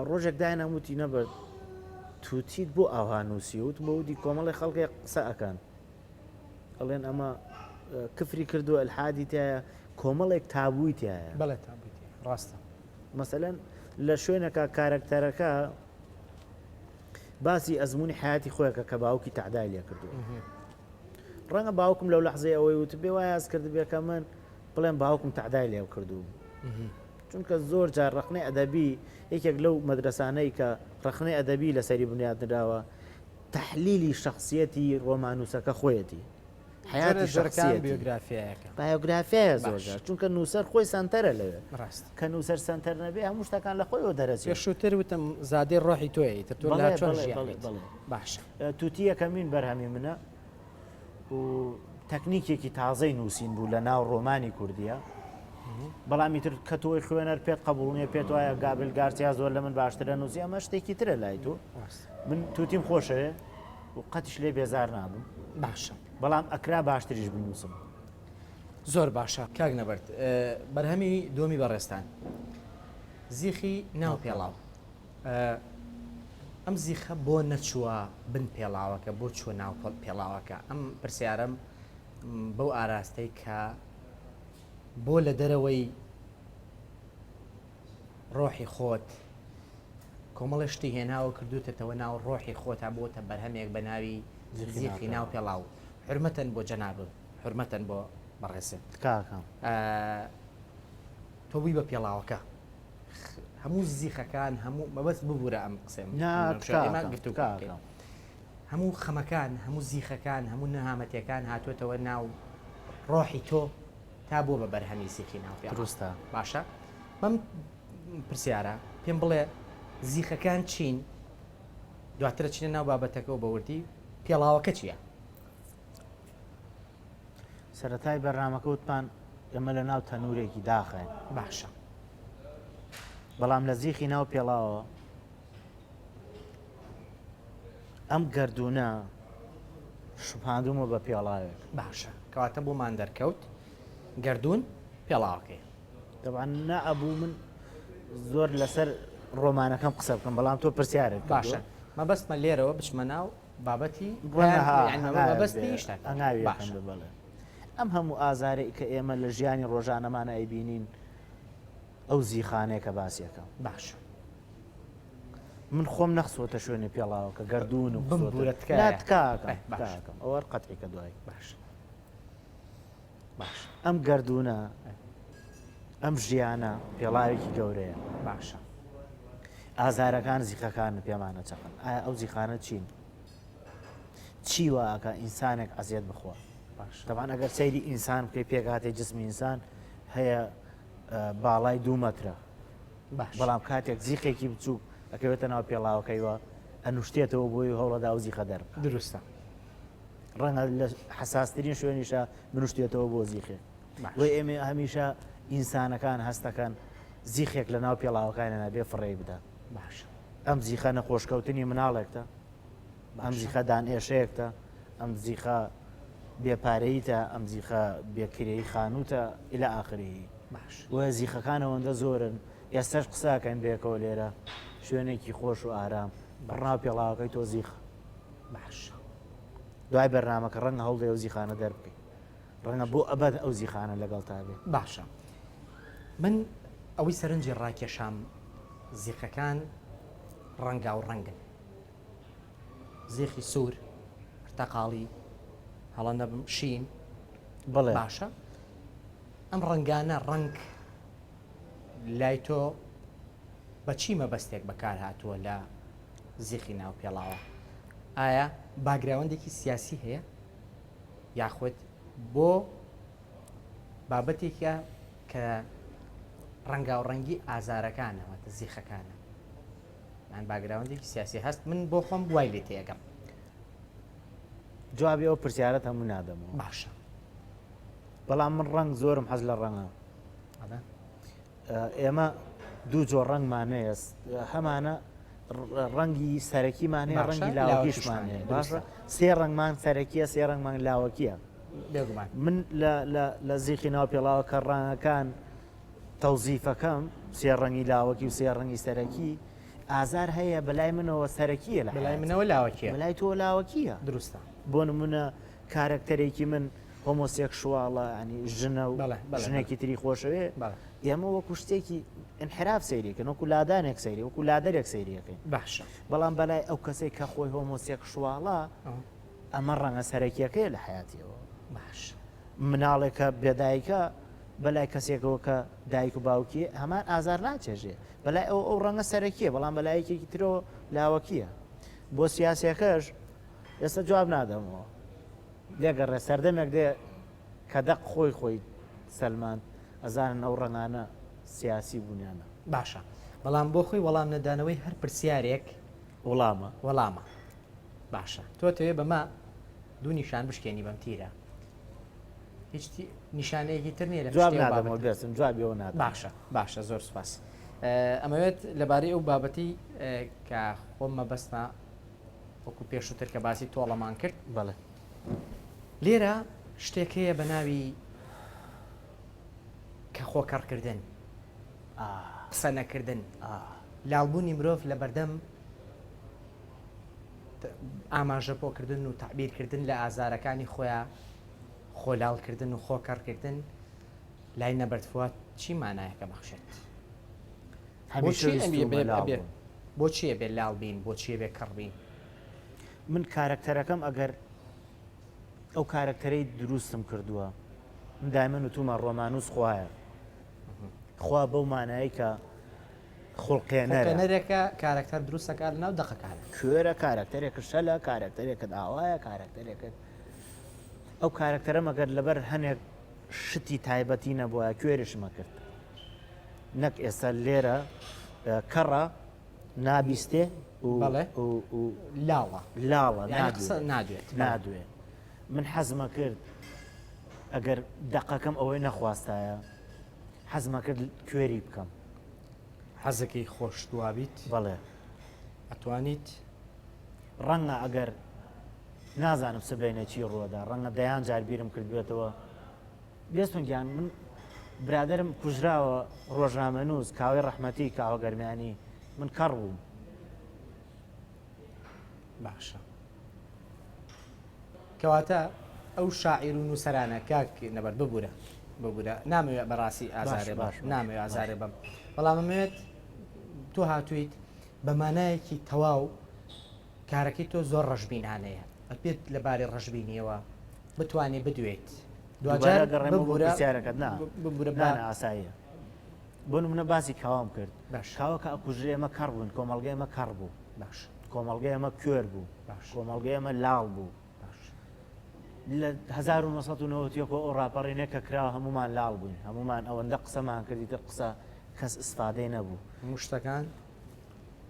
ڕۆژێک داینا وتی نەبەر توتیت بۆ ئاوها نووسی وتم بۆ ودی کۆمەڵی خەڵکێ قسە ئەکەن ئەڵێن ئەمە کفری کردووە ئەلحادی تایە کۆمەڵێک تابووی تایە بەڵێ تابووی تایە ڕاستە مەسەلەن لە شوێنەکە کارەکتەرەکە باسی ئەزمموی حیاتی خۆیەکە کە باوکی تەعدای لێ کردووە ڕەنگە باوکم لەو لەحزەی ئەوەی وت بێ وای هەست کرد بێ کە من بڵێم باوکم تەعدای لێ کردووم چونکە زۆر جار ڕەخنەی ئەدەبی یەکێک لەو مەدرسانەی کە ڕەخنەی ئەدەبی لەسەری بنیادنراوە تەحلیلی شەخسیەتی ڕۆماننووسەکە خۆیەتی حەیاتی شەخسیەتی بیۆگرافیایەکە بایۆگرافیایە زۆر جار چونکە نووسەر خۆی سەنتەرە لەوێ ڕاست کە نووسەر سەنتەر نەبێ هەموو شتەکان لە خۆیەوە دەرەچێت پێشووتر وتم زادەی ڕۆحی تۆیە ئیتر تۆ لا چۆن ژیاویت باشە توتی یەکەمین بەرهەمی منە و تەکنیکێکی تازەی نووسین بوو لە ناو ڕۆمانی کوردیە بەڵام ئیتر کە تۆی خوێنەر پێت قبوڵ نییە پێت وایە گابریل گارسیا زۆر لە من باشترە نووسی ئەمە شتێکی ترە لای تۆ من توتیم خۆشەوێ و قەتیش لێ بێزار نابم باشە بەڵام ئەکرا باشتریش بنووسم. زۆر باشە کاک نەبەرد بەرهەمی دووەمی بەڕێزتان زیخی ناو پێڵاو ئەم زیخە بۆ نەچووە بن پێڵاوەکە بۆ چووە ناو پێڵاوەکە ئەم پرسیارم بەو ئاراستەی کە بۆ لە دەرەوەی ڕۆحی خۆت کۆمەڵێ شتی هێناوە کردوتەتەوە ناو ڕۆحی خۆتا بۆتە بەرهەمێک بە ناوی زیخی ناو پێڵاو حرمەتەن بۆ جەنابم حرمەتەن بۆ بەڕێزت تکاکەم تۆ بووی بە پێڵاوەکە هەموو زیخەکان هەموو مەبەست ببوورە ئەم قسەم گفتوگۆکەم هەموو خەمەکان هەموو زیخەکان هەموو نەهامەتەکان هاتوێتەوە ناو ڕۆحی تۆ تا بووە بە بەرهەمی زیخی ناو پێڵاو. دروستە. باشە بەم پرسیارە پێم بڵێ زیخەکان چین؟ دواتر ئەچینە ناو بابەتەکە و بە وردی پێڵاوەکە چییە؟ سەرەتای بەرنامەکە وتمان ئێمە لە ناو تەنورێکی داخین. باشە. بەڵام لە زیخی ناو پێڵاوە ئەم گەردوونە شوبهاندوومە بە پێڵاوێک. باشە کەواتە بۆمان دەرکەوت گەردوون پێڵاوەکەیە. تەبعەن نەئەبوو من زۆر لەسەر ڕۆمانەکەم قسە بکەم بەڵام تۆ پرسیارت کردووە. باشە مەبەستمە لێرەوە بچمە ناو بابەتی مەبەستی شتەکە. هەنگاوی یەکەم بەڵێ. ئەم هەموو ئازارەی کە ئێمە لە ژیانی ڕۆژانەمانە ئەیبینین ئەو زیخانەیە کە باسی ئەکەم. باشە. من خۆم نەخسوەتە شوێنی پێڵاوەکە گەردوون و بمبورە تکایە. نا تکاکەم تکاکەم ئەوە هەر قەتعی کە دوای. باش باش. ئەم گەردوونە ئەم ژیانە پێڵاوێکی گەورەیە. باشە. ئازارەکان زیخەکانن پێمانە چەقن. ئایا ئەو زیخانە چین؟ چی وا ئەکا ئینسانێک ئەزیەت بخوا؟ باشە. تەبعەن ئەگەر سەیری ئینسان بکەی پێکهاتەی جسمی ئینسان هەیە باڵای دوو مەترە. بەڵام کاتێک زیخێکی بچووک ئەکەوێتە ناو پێڵاوەکەیوە ئەنوشتێتەوە بۆی و هەوڵەدا ئەو زیخە دەربکات. دروستە. ڕەنگە لە حەساسترین شوێنیشا بنوشتێتەوە بۆ زیخێک. بۆیە ئێمە هەمیشە ئینسانەکان هەستەکەن زیخێک لە ناو پێڵاوەکانیانا بێ فڕێی بدا. باشە. ئەم زیخە نەخۆشکەوتنی مناڵێکتە، ئەم زیخە دانئێشەیەکتە، ئەم زیخە بێ پارەییتە، ئەم زیخە بێ کرێی خانووتە الی آخره. باش. بۆیە زیخەکان ئەوەندە زۆرن، ئێستەش قسە ئەکەین بەیەکەوە لێرە، شوێنێکی خۆش و ئارام، پڕ ناو پێڵاوەکەی تۆ زیخە. باش. دوای بەرنامەکە ڕەنگە هەوڵدەی ئەو زیخانە دەربکەی. ڕەنگە بۆ ئەبەد ئەو زیخانە لەگەڵتا بێ. باشە. من ئەوەی سەرنجی ڕاکێشام زیخەکان ڕەنگاوڕەنگن. زیخی سوور، پرتەقاڵی، هەڵە نەبم شین. بەڵێ. باشە ئەم ڕەنگانە ڕەنگ لای تۆ بە چی مەبەستێک بەکار هاتووە لە زیخی ناو پێڵاوە؟ ئایا باگراوەندێکی سیاسی هەیە یاخود بۆ بابەتێکە کە ڕەنگاوڕەنگی ئازارەکانە واتە زیخەکانە؟ یان باگراوەندێکی سیاسی هەست من بۆ خۆم وای لێ تێگەم. جوابی ئەو پرسیارەت هەموو نادەمەوە. باشە. بەڵام من ڕەنگ زۆرم حەز لە ڕەنگە. ئێمە دوو جۆر ڕەنگمان هەیە هەمانە ڕەنگی سەرەکیمان هەیە ڕەنگی لاوەکیشمان هەیە باشە سێ ڕەنگمان سەرەکیە سێ ڕەنگمان لاوەکیە من لە زیخی ناو پێڵاوە کە ڕەنگەکان تەوزیفەکەم، سێ ڕەنگی لاوەکی و سێ ڕەنگی سەرەکی، ئازار هەیە بەلای منەوە سەرەکییە لە بەلای منەوە لاوەکییە. بەلای تۆوە لاوەکییە. دروستە. بۆ نموونە کارەکتەرێکی من هۆمۆسێکشواڵە، یانی ژنە و ژنێکی تری خۆشەوێ، ئێمە وەکو شتێکی ئینحراف سەیری ئەکەین، وەکو لادانێک سەیری، وەکو لادەرێک سەیری ئەکەین. باشە. بەڵام بەلای ئەو کەسەی کە خۆی هۆمۆسێکشواڵە، ئەمە ڕەنگە سەرەکییەکەیە لە حەیاتیەوە. باشە. مناڵێک کە بێ دایکە بەلای کەسێکەوە کە دایک و باوکی هەمان ئازار ناچێژێ بەلای ئەو ئەو ڕەنگە سەرەکیە بەڵام بەلای یەکێکی ترەوە لاوەکیە بۆ سیاسەکەش ئێستا جواب نادەمەوە لێگەڕێ سەردەمێک دێ کە دەق خۆی خۆی سەلماند ئەزانن ئەو ڕەنگانە سیاسی بوونیانە. باشە بەڵام بۆ خۆی وەڵام نەدانەوەی هەر پرسیارێک وڵامە. وەڵامە باشە تۆ تەوێ بەمە دوو نیشان بشکێنی بەم تیرە هیچ نیشانەیەکی تر نییە لە جواب نادەمەوە بێسم جوابی ئەوە نادەم. باشە باشە زۆر سوپاس ئەمەوێت لەبارەی ئەو بابەتی کە خۆم مەبەستمە وەکو پێشووتر کە باسی تۆڵەمان کرد بەڵێ لێرە شتێک هەیە بە ناوی. کە خۆ کەڕکردن، قسە نەکردن، لاڵبوونی مرۆڤ لە بەردەم ئاماژە پۆکردن و تەعبیرکردن لە ئازارەکانی خۆیان، خۆ لاڵکردن و خۆ کەڕکردن لای نەبەرد فواد چی مانایەکە بەخشێت؟ بۆچی ئەبێ لاڵ بین؟ بۆچی ئەبێ کەڕ بین؟ من کارەکتەرەکەم ئەگەر ئەو کارەکتەرەی دروستم کردووە من دایمە وتومە ڕۆمانوس خوایە خوا بەو مانایی کە خوڵقێنەرێکە کارەکتەر دروستەکە لە ناو دەقەکان کوێرە کارەکتەرێکە شەلە کارەکتەرێکت ئاوایە کارەکتەرێکت ئەو کارەکتەرە مەگەر لەبەر هەنێک شتی تایبەتی نەبووە کوێرشمە کرد نەک ئێستا لێرە کەڕە نابیستێ و لاڵە لاڵە نادوێت نادوێ من حەزمە کرد ئەگەر دەقەکەم ئەوەی نەخواستایە حەزمە کرد کوێری بکەم حەزەکەی خۆش دوابیت بەڵێ ئەتوانیت ڕەنگە ئەگەر نازانم سبەینێ چی ڕووەدا ڕەنگە دەیان جار بیرم کردبێتەوە بێستون گیان من برادەرم کوژراوە ڕۆژنامەنووس کاوەی ڕەحمەتی کاوە گەرمیانی من کەڕ بووم. باشە کەواتە ئەو شاعیر و نووسەرانە کاک نەبەرد ببوورە ببوورە نامەوێت بەڕاستی ئازارێ باش نامەوێت ئازارێ بم بەڵام ئەمەوێت تۆ هاتوویت بە مانایەکی تەواو کارەکەی تۆ زۆر ڕەشبینانەیە ئەبێت لەبارەی ڕەشبینیەوە بتوانێ بدوێیت دواجار گەڕێمەوە بۆ پرسیارەکەت نا ببورە نا نا ئاساییە بۆ نمونە باسی کاوام کرد باش کاوە کە ئەکوژرێ ئێمە کەڕ بووین کۆمەڵگەی ئێمە کەڕ بوو باش کۆمەڵگەی ئێمە کوێر بوو باش کۆمەڵگەی ئێمە لاڵ بوو باش لە 1991 ئەو ڕاپەڕینە کە کراوە هەمومان لاڵ بووین هەمومان ئەوەندە قسەمان کردی تر قسە کەس ئیسفادەی نەبوو هەموو شتەکان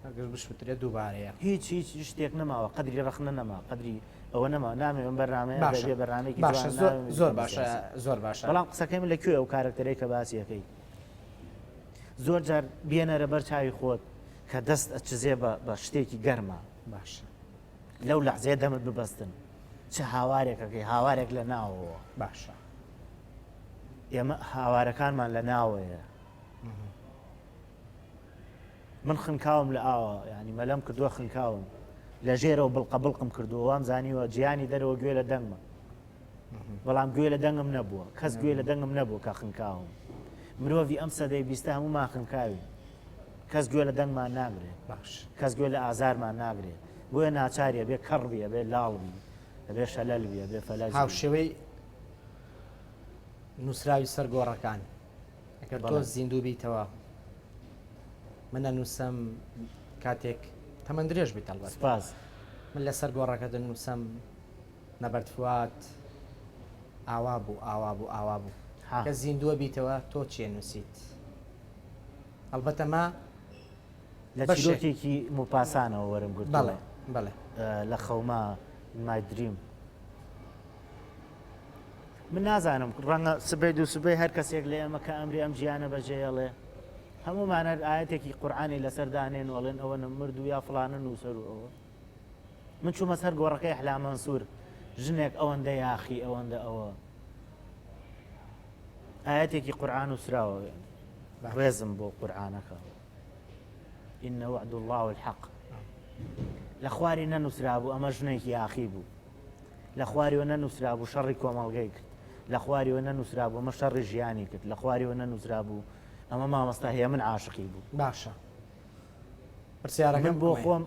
ئەگەر بشوترێت دووبارەیە. هیچ هیچ شتێک نەماوە قەدری ڕەخنە نەما قەدری ئەوە نەما نامەوێ ئەم بەرنامەیە باشە بێ بەرنامەیەکی باشە جوان زۆر نامەوێ زۆر بیکەم بە باشە سیاسی زۆر باشە. بەڵام قسەکەی من لە کوێ ئەو کارەکتەرەی کە باسی ئەکەی زۆر جار بێنەرە بەر چاوی خۆت کە دەست ئەچزێ بە بە شتێکی گەرمە باشە لەو لەحزەیە دەمت ببەستن چ هاوارێک ئەکەی هاوارێک لە ناوەوە باشە ئێمە هاوارەکانمان لە ناوەیە من خنکاوم لە ئاوە یانی مەلەم کردووە خنکاوم لە ژێرەوە بڵقە بڵقم کردووە وام زانیوە جیانی دەرەوە گوێ لە دەنگمە بەڵام گوێ لە دەنگم نەبووە کەس گوێ لە دەنگم نەبوو کە خنکاوم مرۆڤی ئەم سەدەی بیستە هەموومان خنکاوین کەس گوێ لە دەنگمان ناگرێت باش کەس گوێ لە ئازارمان ناگرێت بۆیە ناچاریە بێ کەڕ بی ئەبێ لاڵ بی ئەبێ شەلەل بی ئەبێ فەلەج هاوشێوەی نووسراوی سەر گۆڕەکان ئەگەر تۆ زیندوو بیتەوە من ئەنووسم کاتێک تەمەن درێژ بیت ئەڵبەت سپاس من لەسەر گۆڕەکە دەنووسم نەبەرد فواد ئاوا بوو ئاوا بوو ئاوا بوو کە زیندووە بیتەوە تۆ چێ نووسیت ئەڵبەتە ما لە چیرۆکێکی موپاسانەوە وەرم گرت بەڵێ بەڵێ لە خەوما my dream من نازانم ڕەنگە سبەی دوو سبەی هەر کەسێک لە ئێمە کە ئەمری ئەم جیانە بەجێیەڵێ هەمومان هەر ئاەتێکی قورآانی لەسەر دانێن و ئەڵێن ئەوە مرد و یا فلانە نووسەر و ئەوە من چوومە سەر گۆڕەکەی ئەحلام مەنسوور ژنێک ئەوەندە یاخی ئەوەندە ئەوە ئاەتێکی قورآن و سراوە ڕێزم بۆ قورآانەکە إن وعد الله الحق لە خواری نەنووسرابوو ئەمە ژنێکی یاخی بوو لە خواریوە نەنووسرابوو شەڕی کۆمەڵگەی کرد، لە خواریوە نەنووسرابوو ئەمە شەڕی ژیانی کرد، لە خواریوە نەنووسرابوو ئەمە مامۆستا هێمن عاشقی بوو. باشە پرسیارەکەم من بۆ خۆم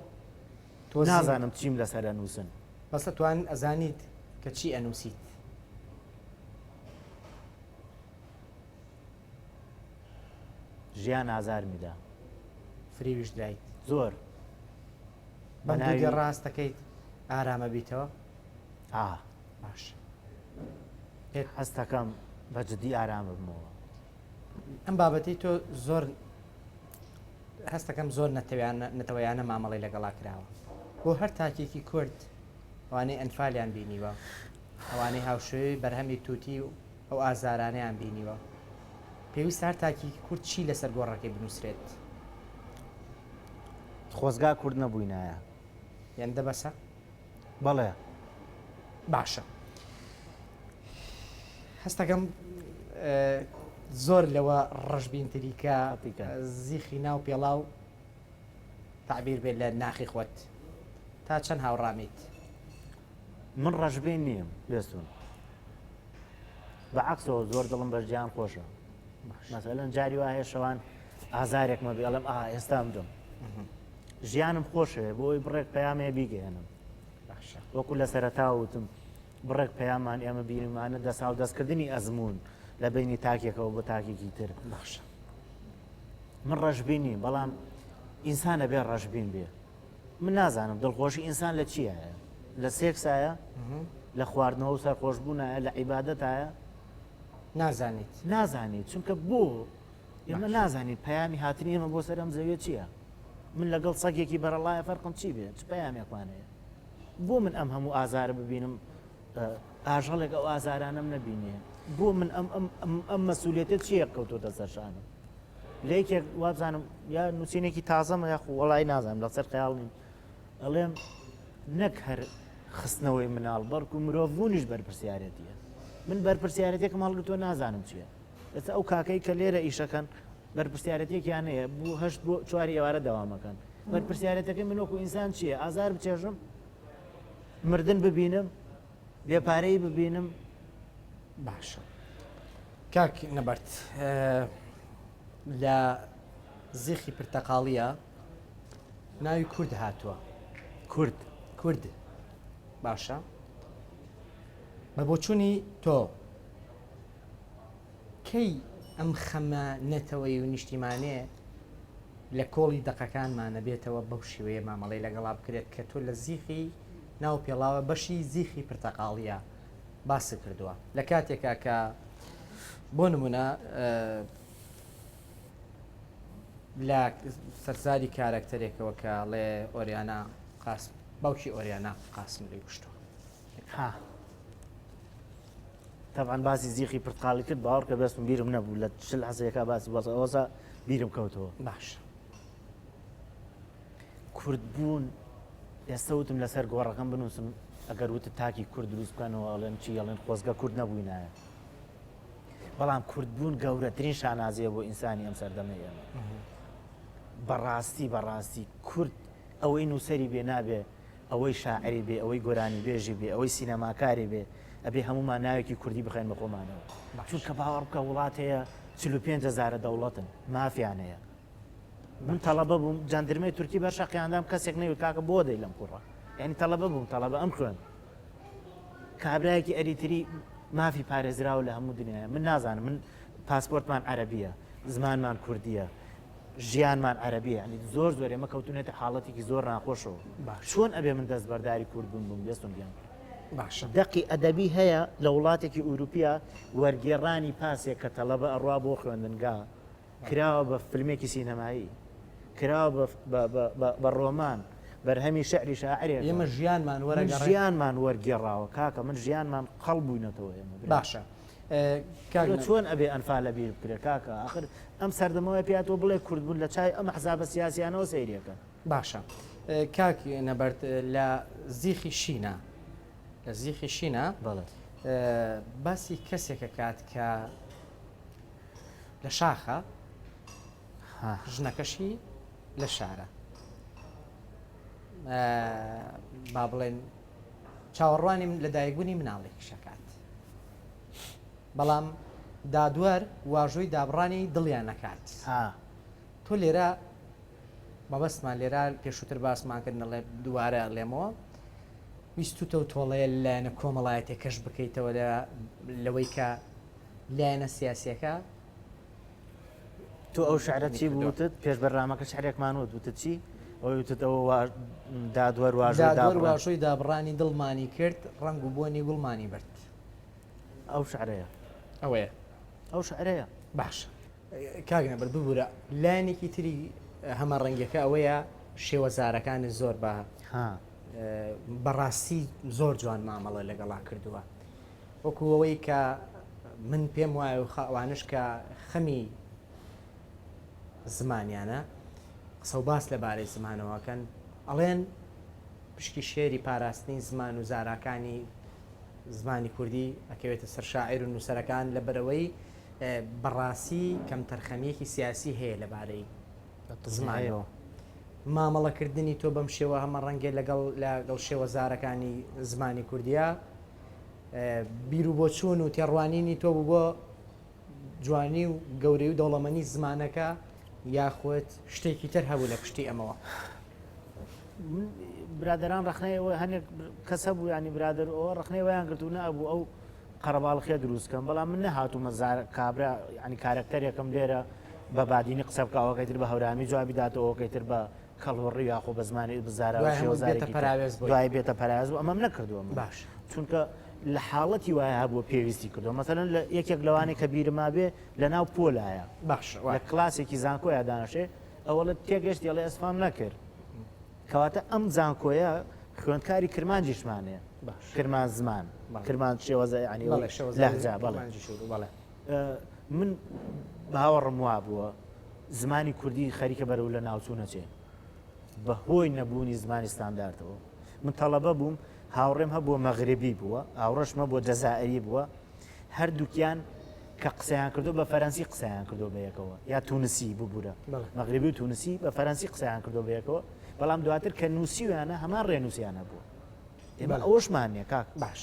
تۆ نازانم چیم لەسەر ئەنووسن. بەس ئەتوان ئەزانیت کە چی ئەنووسیت؟ ژیان ئازارمی دا. فریویش درایت؟ زۆر. بەم دوو دێڕە هەست دەکەیت ئارامە بیتەوە؟ ئا. باشە. پێت هەست دەکەم بە جدی ئارام ببمەوە. ئەم بابەتەی تۆ زۆر هەست دەکەم زۆر نەتەویانە نەتەوەیانە مامەڵەی لەگەڵا کراوە. بۆ هەر تاکێکی کورد ئەوانەی ئەنفالیان بینیوە، ئەوانەی هاوشێوەی بەرهەمی توتی و ئەو ئازارانەیان بینیوە، پێویستە هەر تاکێکی کورد چی لەسەر گۆڕەکەی بنووسرێت؟ خۆزگا کورد نەبووینایە. هێندە بەسە؟ بەڵێ. باشە. هەستەکەم. زۆر لەوە ڕەشبینتری کە زیخی ناو پێڵاو تەعبیر بێت لە ناخی خۆت. تا چەند هاوڕامیت؟ من ڕەشبین نیم بێستون. بە عەکسەوە زۆر دڵم بە ژیان خۆشە. مەسەلەن جاری وا هەیە شەوان ئازارێکمە بێ ئەڵێم ئا ئێستا مرم. ژیانم خۆشەوێ بۆ ئەوەی بڕێک پەیام هەیە بیگەیەنم. وەکو لە سەرەتا وتم بڕێک پەیامان ئێمە بینیمانە دەساودەستکردنی ئەزموون لە بینی تاکێکەوە بۆ تاکێکی تر. باشە. من ڕەشبین نیم بەڵام ئینسان ئەبێ ڕەشبین بێ. من نازانم دڵخۆشی ئینسان لە چیایە؟ لە سێکسایە؟ لە خواردنەوە و سەرخۆشبوونایە؟ لە عیبادەتایە؟ نازانیت. نازانیت چونکە بۆ ئێمە نازانین پەیامی هاتنی ئێمە بۆ سەر ئەم زەویە چییە؟ من لەگەڵ سەگێکی بەرەڵایە فەرقم چی بێ؟ چ پەیامێکمان هەیە؟ بۆ من ئەم هەموو ئازارە ببینم ئاژەڵێک ئەو ئازارانەم نەبینێ؟ بۆ من ئەم ئەم ئەم ئەم مەسوولێتە چییە کەوتۆتە سەر شانم؟ لە یەکێک وابزانم یا نووسینێکی تازەمە یاخو وەڵی نازانم لەسەر خەیاڵ نیم ئەڵێم نەک هەر خستنەوەی مناڵ بەڵکو مرۆڤبوونیش بەرپرسیارەتیە من بەرپرسیارەتێکم هەڵگرتووە نازانم چییە ئێستا ئەو کاکەی کە لێرە ئیشەکەن بەرپرسیارەتێکیان هەیە بۆ هەشت بۆ چواری ئێوارە دەوامەکەن بەرپرسیارەتەکەی من وەکو ئینسان چییە ئازار بچێژم مردن ببینم بێپارەی ببینم باشە کاک نەبەرد لە زیخی پرتەقاڵیە ناوی کورد هاتووە کورد کورد باشە بە بۆچوونی تۆ کەی ئەم خەمە نەتەوەی و نیشتیمانێ لە کۆڵی دەقەکانمانە بێتەوە بەو شێوەیە مامەڵەی لەگەڵا بکرێت کە تۆ لە زیخی ناو پێڵاوە بەشی زیخی پرتەقاڵیە باست کردووە لە کاتێکا کە بۆ نمونە لە سەرزاری کارەکتەرێکەوە کە ڵێ ئۆریانا قاس باوکی ئۆریانا قاسم لێ کوشتووە ها تەبعەن باسی زیخی پرتقاڵی کرد باوەڕ کە بەسم بیرم نەبوو لە چل حەزەکە باسی بەس ئەوەسا بیرم کەوتەوە باش کوردبوون ئێستا وتم لەسەر گۆڕەکەم بنووسم ئەگەر وتت تاکی کورد دروست بکەنەوە ئەڵێن چی ئەڵێن خۆزگە کورد نەبووینایە بەڵام کوردبوون گەورەترین شانازیە بۆ ئینسانی ئەم سەردەمەی ئێمە بەڕاستی بەڕاستی کورد ئەوەی نووسەری بێ نابێ ئەوەی شاعری بێ ئەوەی گۆرانی بێژی بێ ئەوەی سینەماکاری بێ ئەبێ هەمومان ناوێکی کوردی بخەین بە خۆمانەوە چونکە باوەڕ بکە وڵات هەیە 45 هەزارە دەوڵەتن مافیان هەیە من تەڵەبە بووم جەندرمەی تورکی بەر شەقیاندام کەسێک نەیوت کاکە بۆ دەی لەم کوڕە یعنی تەڵەبە بووم تەڵەبە ئەم خوێن کابرایەکی ئەریتری مافی پارێزراو لە هەموو دنیاە من نازانم من پاسپۆرتمان عەربیە زمانمان کوردیە ژیانمان عەربیە ینی زۆر زۆر ئێمە کەوتونێتە حاڵەتێکی زۆر ناخۆشەوە چۆن ئەبێ من دەست بەرداری کورد بوون بووم بێستون گیان باشە دەقی ئەدەبی هەیە لە وڵاتێکی ئوروپیا وەرگێڕانی پاسێک کە تەڵەبە ئەڕوا بۆ خوێندنگا کراوە بە فیلمێکی سینەمایی، کراوە بە ڕۆمان، بەرهەمی شیعری شاعیرێکە. ئێمە ژیانمان وەرەگەڕێ. من ژیانمان وەرگێڕاوە کاکە، من ژیانمان قەڵ بووینەتەوە ئێمە برا. باشە کاک تۆ چۆن ئەبێ ئەنفال لەبیر بکرێ کاکە؟ ئاخر ئەم سەردەمە وای پێ هاتووە بڵێ کورد بوون لە چاوی ئەم ئەحزابە سیاسیانەوە سەیری ئەکەن. باشە کاک نەبەرد لە زیخی شینە لە زیخی شینە بەڵێ. باسی کەسێک ئەکات کە لە شاخە ژنەکەشی لە شارە با بڵێن چاوەڕوانی لەدایکبوونی مناڵێک شەکات بەڵام دادوەر واژۆی دابڕانی دڵیان نەکات تۆ لێرە مەبەستمان لێرە پێشووتر باسمان کرد نەڵێ دووارە لێمەوە ویستوتە و تۆڵەیە لایەنە کۆمەڵایەتەکەش بکەیتەوە لەوەی کە لایەنە سیاسیەکە. تۆ ئەو شعرە چی بوو وتت پێش بەرنامەکە شعرێکمان وت وتت چی ئەوەی وتت ئەوە وا دادوەر واژۆی دادوەر دابڕان. واژۆی دابڕانی دڵمانی کرد ڕەنگ و بۆنی گوڵمانی برد. ئەو شعرەیە. ئەوەیە. ئەو شعرەیە. باشە کاک نەبەرد ببورە لایەنێکی تری هەمەڕەنگیەکە ئەوەیە شێوەزارەکانی زۆر بە ها. بەڕاستی زۆر جوان مامەڵە لەگەڵا کردووە. وەکو ئەوەی کە من پێم وایە و ئەوانەش کە خەمی زمانیانە قسە و باس لەبارەی زمانەوەکەن ئەڵێن پشکی شێری پاراستنی زمان و زاراکانی زمانی کوردی ئەکەوێتە سەر شاعیر و نووسەرەکان لەبەرەوەی بەڕاستی کەمتەرخەمییەکی سیاسی هەیە لەبارەی زمانەوە. مامەڵەکردنی تۆ بەم شێوە هەمە ڕەنگێ لەگەڵ لەگەڵ شێوەزارەکانی زمانی کوردیا بیر و بۆچوون و تێڕوانینی تۆ بوو بۆ جوانی و گەورەی و دەوڵەمەنی زمانەکە یاخود شتێکی تر هەبوو لە پشتی ئەمەوە؟ برادران ڕخنەی ئەوە هەنێک کەس هەبوو ینی برادر ئەوە ڕخنەی ویان گرت و نەبوو ئەو قەرەباڵخیە دروست کەم بەڵام من نەهاتوومە زار کابرا ینی کارەکتەرێکم لێرە بە بادینی قسە بکە ئەوەکەی تر بە هەورامی جوابی داتەوە ئەوەکەی تر بە کەڵهوڕی یاخۆ بە زمانی بزارا دوای هەموو بێتە شێوەزارێکی تر پەراوێز بۆی. دوای بێتە پەراوێز بۆ ئەمەم نەکردووە من باش. چونکە لە حاڵەتی وایە هەبووە پێویستی کردووە مەسەلەن لە یەکێک لەوانەی کە بیرم مابێ لە ناو پۆلایە باش لە وایە. کلاسێکی زانکۆیا دانەشێ ئەوەڵێ تێگەشتی ئەڵێ ئەسفام نەکرد کەواتە ئەم زانکۆیە خوێندکاری کرمانجیشمان هەیە باش. کرمان زمان بەڵێ. کرمان شێوەزە یعنی بەڵێ ئەوەی شێوەزاری لەهجە بەڵێ کرمانجی شوور بەڵێ. من باوەڕم وابووە زمانی کوردی خەریکە بەرەو لە ناوچوو نەچێ بە هۆی نەبوونی زمانی ستانداردەوە من تەڵەبە بووم هاوڕێم هەبووە مەغربی بووە هاوڕەشمە بۆ جەزائری بووە هەردووکیان کە قسەیان کردو بە فەرەنسی قسەیان کردو بە یەکەوە یا تونسی ببوورە مەغربی و تونسی بە فەرەنسی قسەیان کردو بە یەکەوە بەڵام دواتر کە نووسیویانە هەمان ڕێنووسیان هەبووە ئێمە ئەوەشمان نییە کاک باش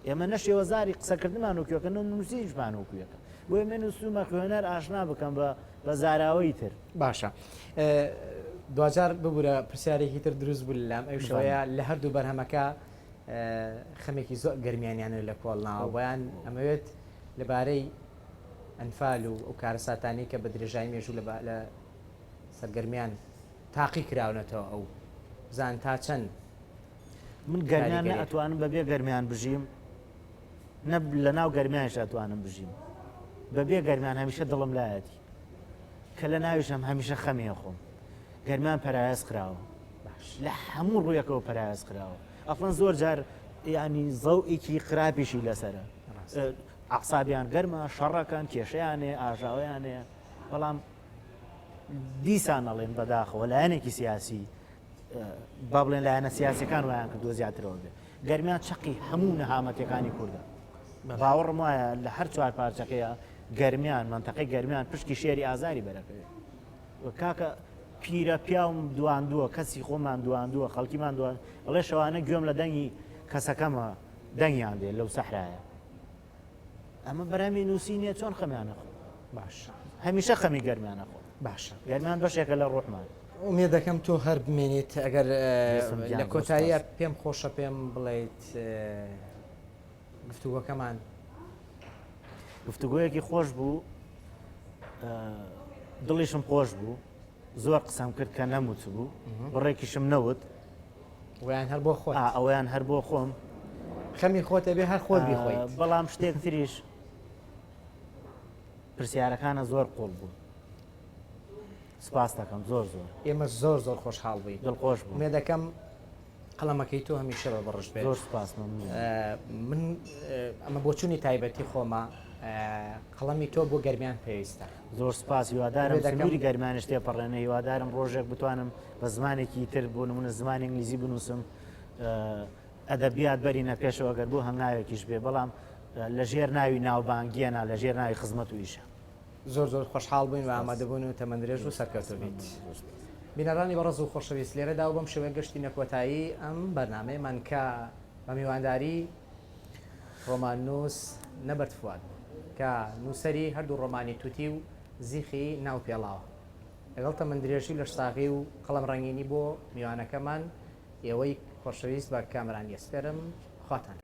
ئێمە نە شێوەزاری قسەکردنمان وەکویەکە نە نووسینیشمان وەکویەکە بۆیە من نووسومە خوێنەر ئاشنا بکەم بە بە زاراوەی تر. باشە دواجار ببورە پرسیارێکی تر دروست بوو لەلام ئەویش ئەوەیە لە هەردوو بەرهەمەکە خەمێکی زۆر گەرمیانیانە لە کۆڵ ناوە بۆیان ئەمەوێت لەبارەی ئەنفال و ئەو کارەساتانەی کە بە درێژایی مێژوو لە سەرگەرمیان تاقی کراونەتەوە ئەو بزان تا چەند من گەرمیان نە ئەتوانم بەبێ گەرمیان بژیم نە لە ناو گەرمیانش ئەتوانم بژیم بەبێ گەرمیان هەمیشە دڵم لایەتی کە لە ناویشم هەمیشە خەمی خۆم گەرمیان پەراوێز خراوە لە هەموو ڕوویەکەوە پەراوێز خراوە ئەفڵەن زۆر جار ینی زەوئێکی خراپیشی لەسرە عسابیان گەرمە شەڕەکان کێشەیانێ ئاژاوەیانێ بەڵام دیسان ئەڵێن بەداخەوە لایەنێکی سیاسی با بڵێن لایەنە سیاسەکان وایان کردووە زیاترەوە بێ گەرمیان چەقی هەموو نەهامەتەکانی کوردە باوەڕم وایە لە هەر چوار پارچەکەیە گەرمیان منتەقەی گەرمیان پشکی شێری ئازاری بەرەکەوێت کاکە پیرە پیاوم دواندووە کەسی خۆمان دواندووە خەڵکیمان دوان ئەڵێ شەوانە گوێم لە دەنگی کەسەکەمە دەنگیان دێ لەو سەحرایە ئەمە بەرهەمی نووسی نییە چۆن خەمیان نەخۆم باش هەمیشە خەمی گەرمیان نەخۆم باشە گەرمیان بەشێکە لە ڕۆحمان ئومێد دەکەم تۆ هەر بمێنیت ئەگەر لە کۆتاییە پێم خۆشە پێم بڵیت گفتوگۆکەمان گفتوگۆیەکی خۆش بوو دڵیشم خۆش بوو زۆر قسەم کرد کە نەموت بوو بڕێکیشم نەوت ویان هەر بۆ خۆت ئەویان هەر بۆ خۆم خەمی خۆت ئەبێ هەر خۆت بیخۆیت بەڵام شتێک تریش پرسیارەکانە زۆر قوڵ بوو سپاس دەکەم زۆر زۆر ئێمە زۆر زۆر خۆشحاڵ بووین دڵخۆش بوو ئومێد دەکەم قەڵەمەکەی تۆ هەمیشە بە بڕشت بێت زۆر سپاس مەمنون من ئەمە بۆچوونی تایبەتی خۆمە قەڵەمی تۆ بۆ گەرمیان پێویستە زۆر سپاس هیوادارم سنووری گەرمیانش تێپەڕێنێ هیوادارم ڕۆژێک بتوانم بە زمانێکی تر بۆ نمونە زمانی ئینگلیزی بنووسم ئەدەبیات بەرینە پێشەوە گەر بۆ هەنگاوێکیش بێ بەڵام لە ژێر ناوی ناوبانگیە نا لە ژێر ناوی خزمەت و ئیشە. زۆر زۆر خۆشحاڵ بووین بە ئامادەبوون و تەمەندرێژ و سەرکەوتوو بیت. بینەرانی بەڕێز و خۆشەویست لێرەدا و بەم شێوەیە گەشتینە کۆتایی ئەم بەرنامەیەمان کە بە میوانداری ڕۆماننووس نەبەرد فواد بوو کە نووسەری هەردوو ڕۆمانی توتی و زیخی ناو پێڵاوە. لەگەڵ تەمەندرێژی و لەشساغی و قەڵەم ڕەنگینی بۆ میوانەکەمان ئێوەی خۆشەویست بە کامەرانی ئەسپێرم خواتان.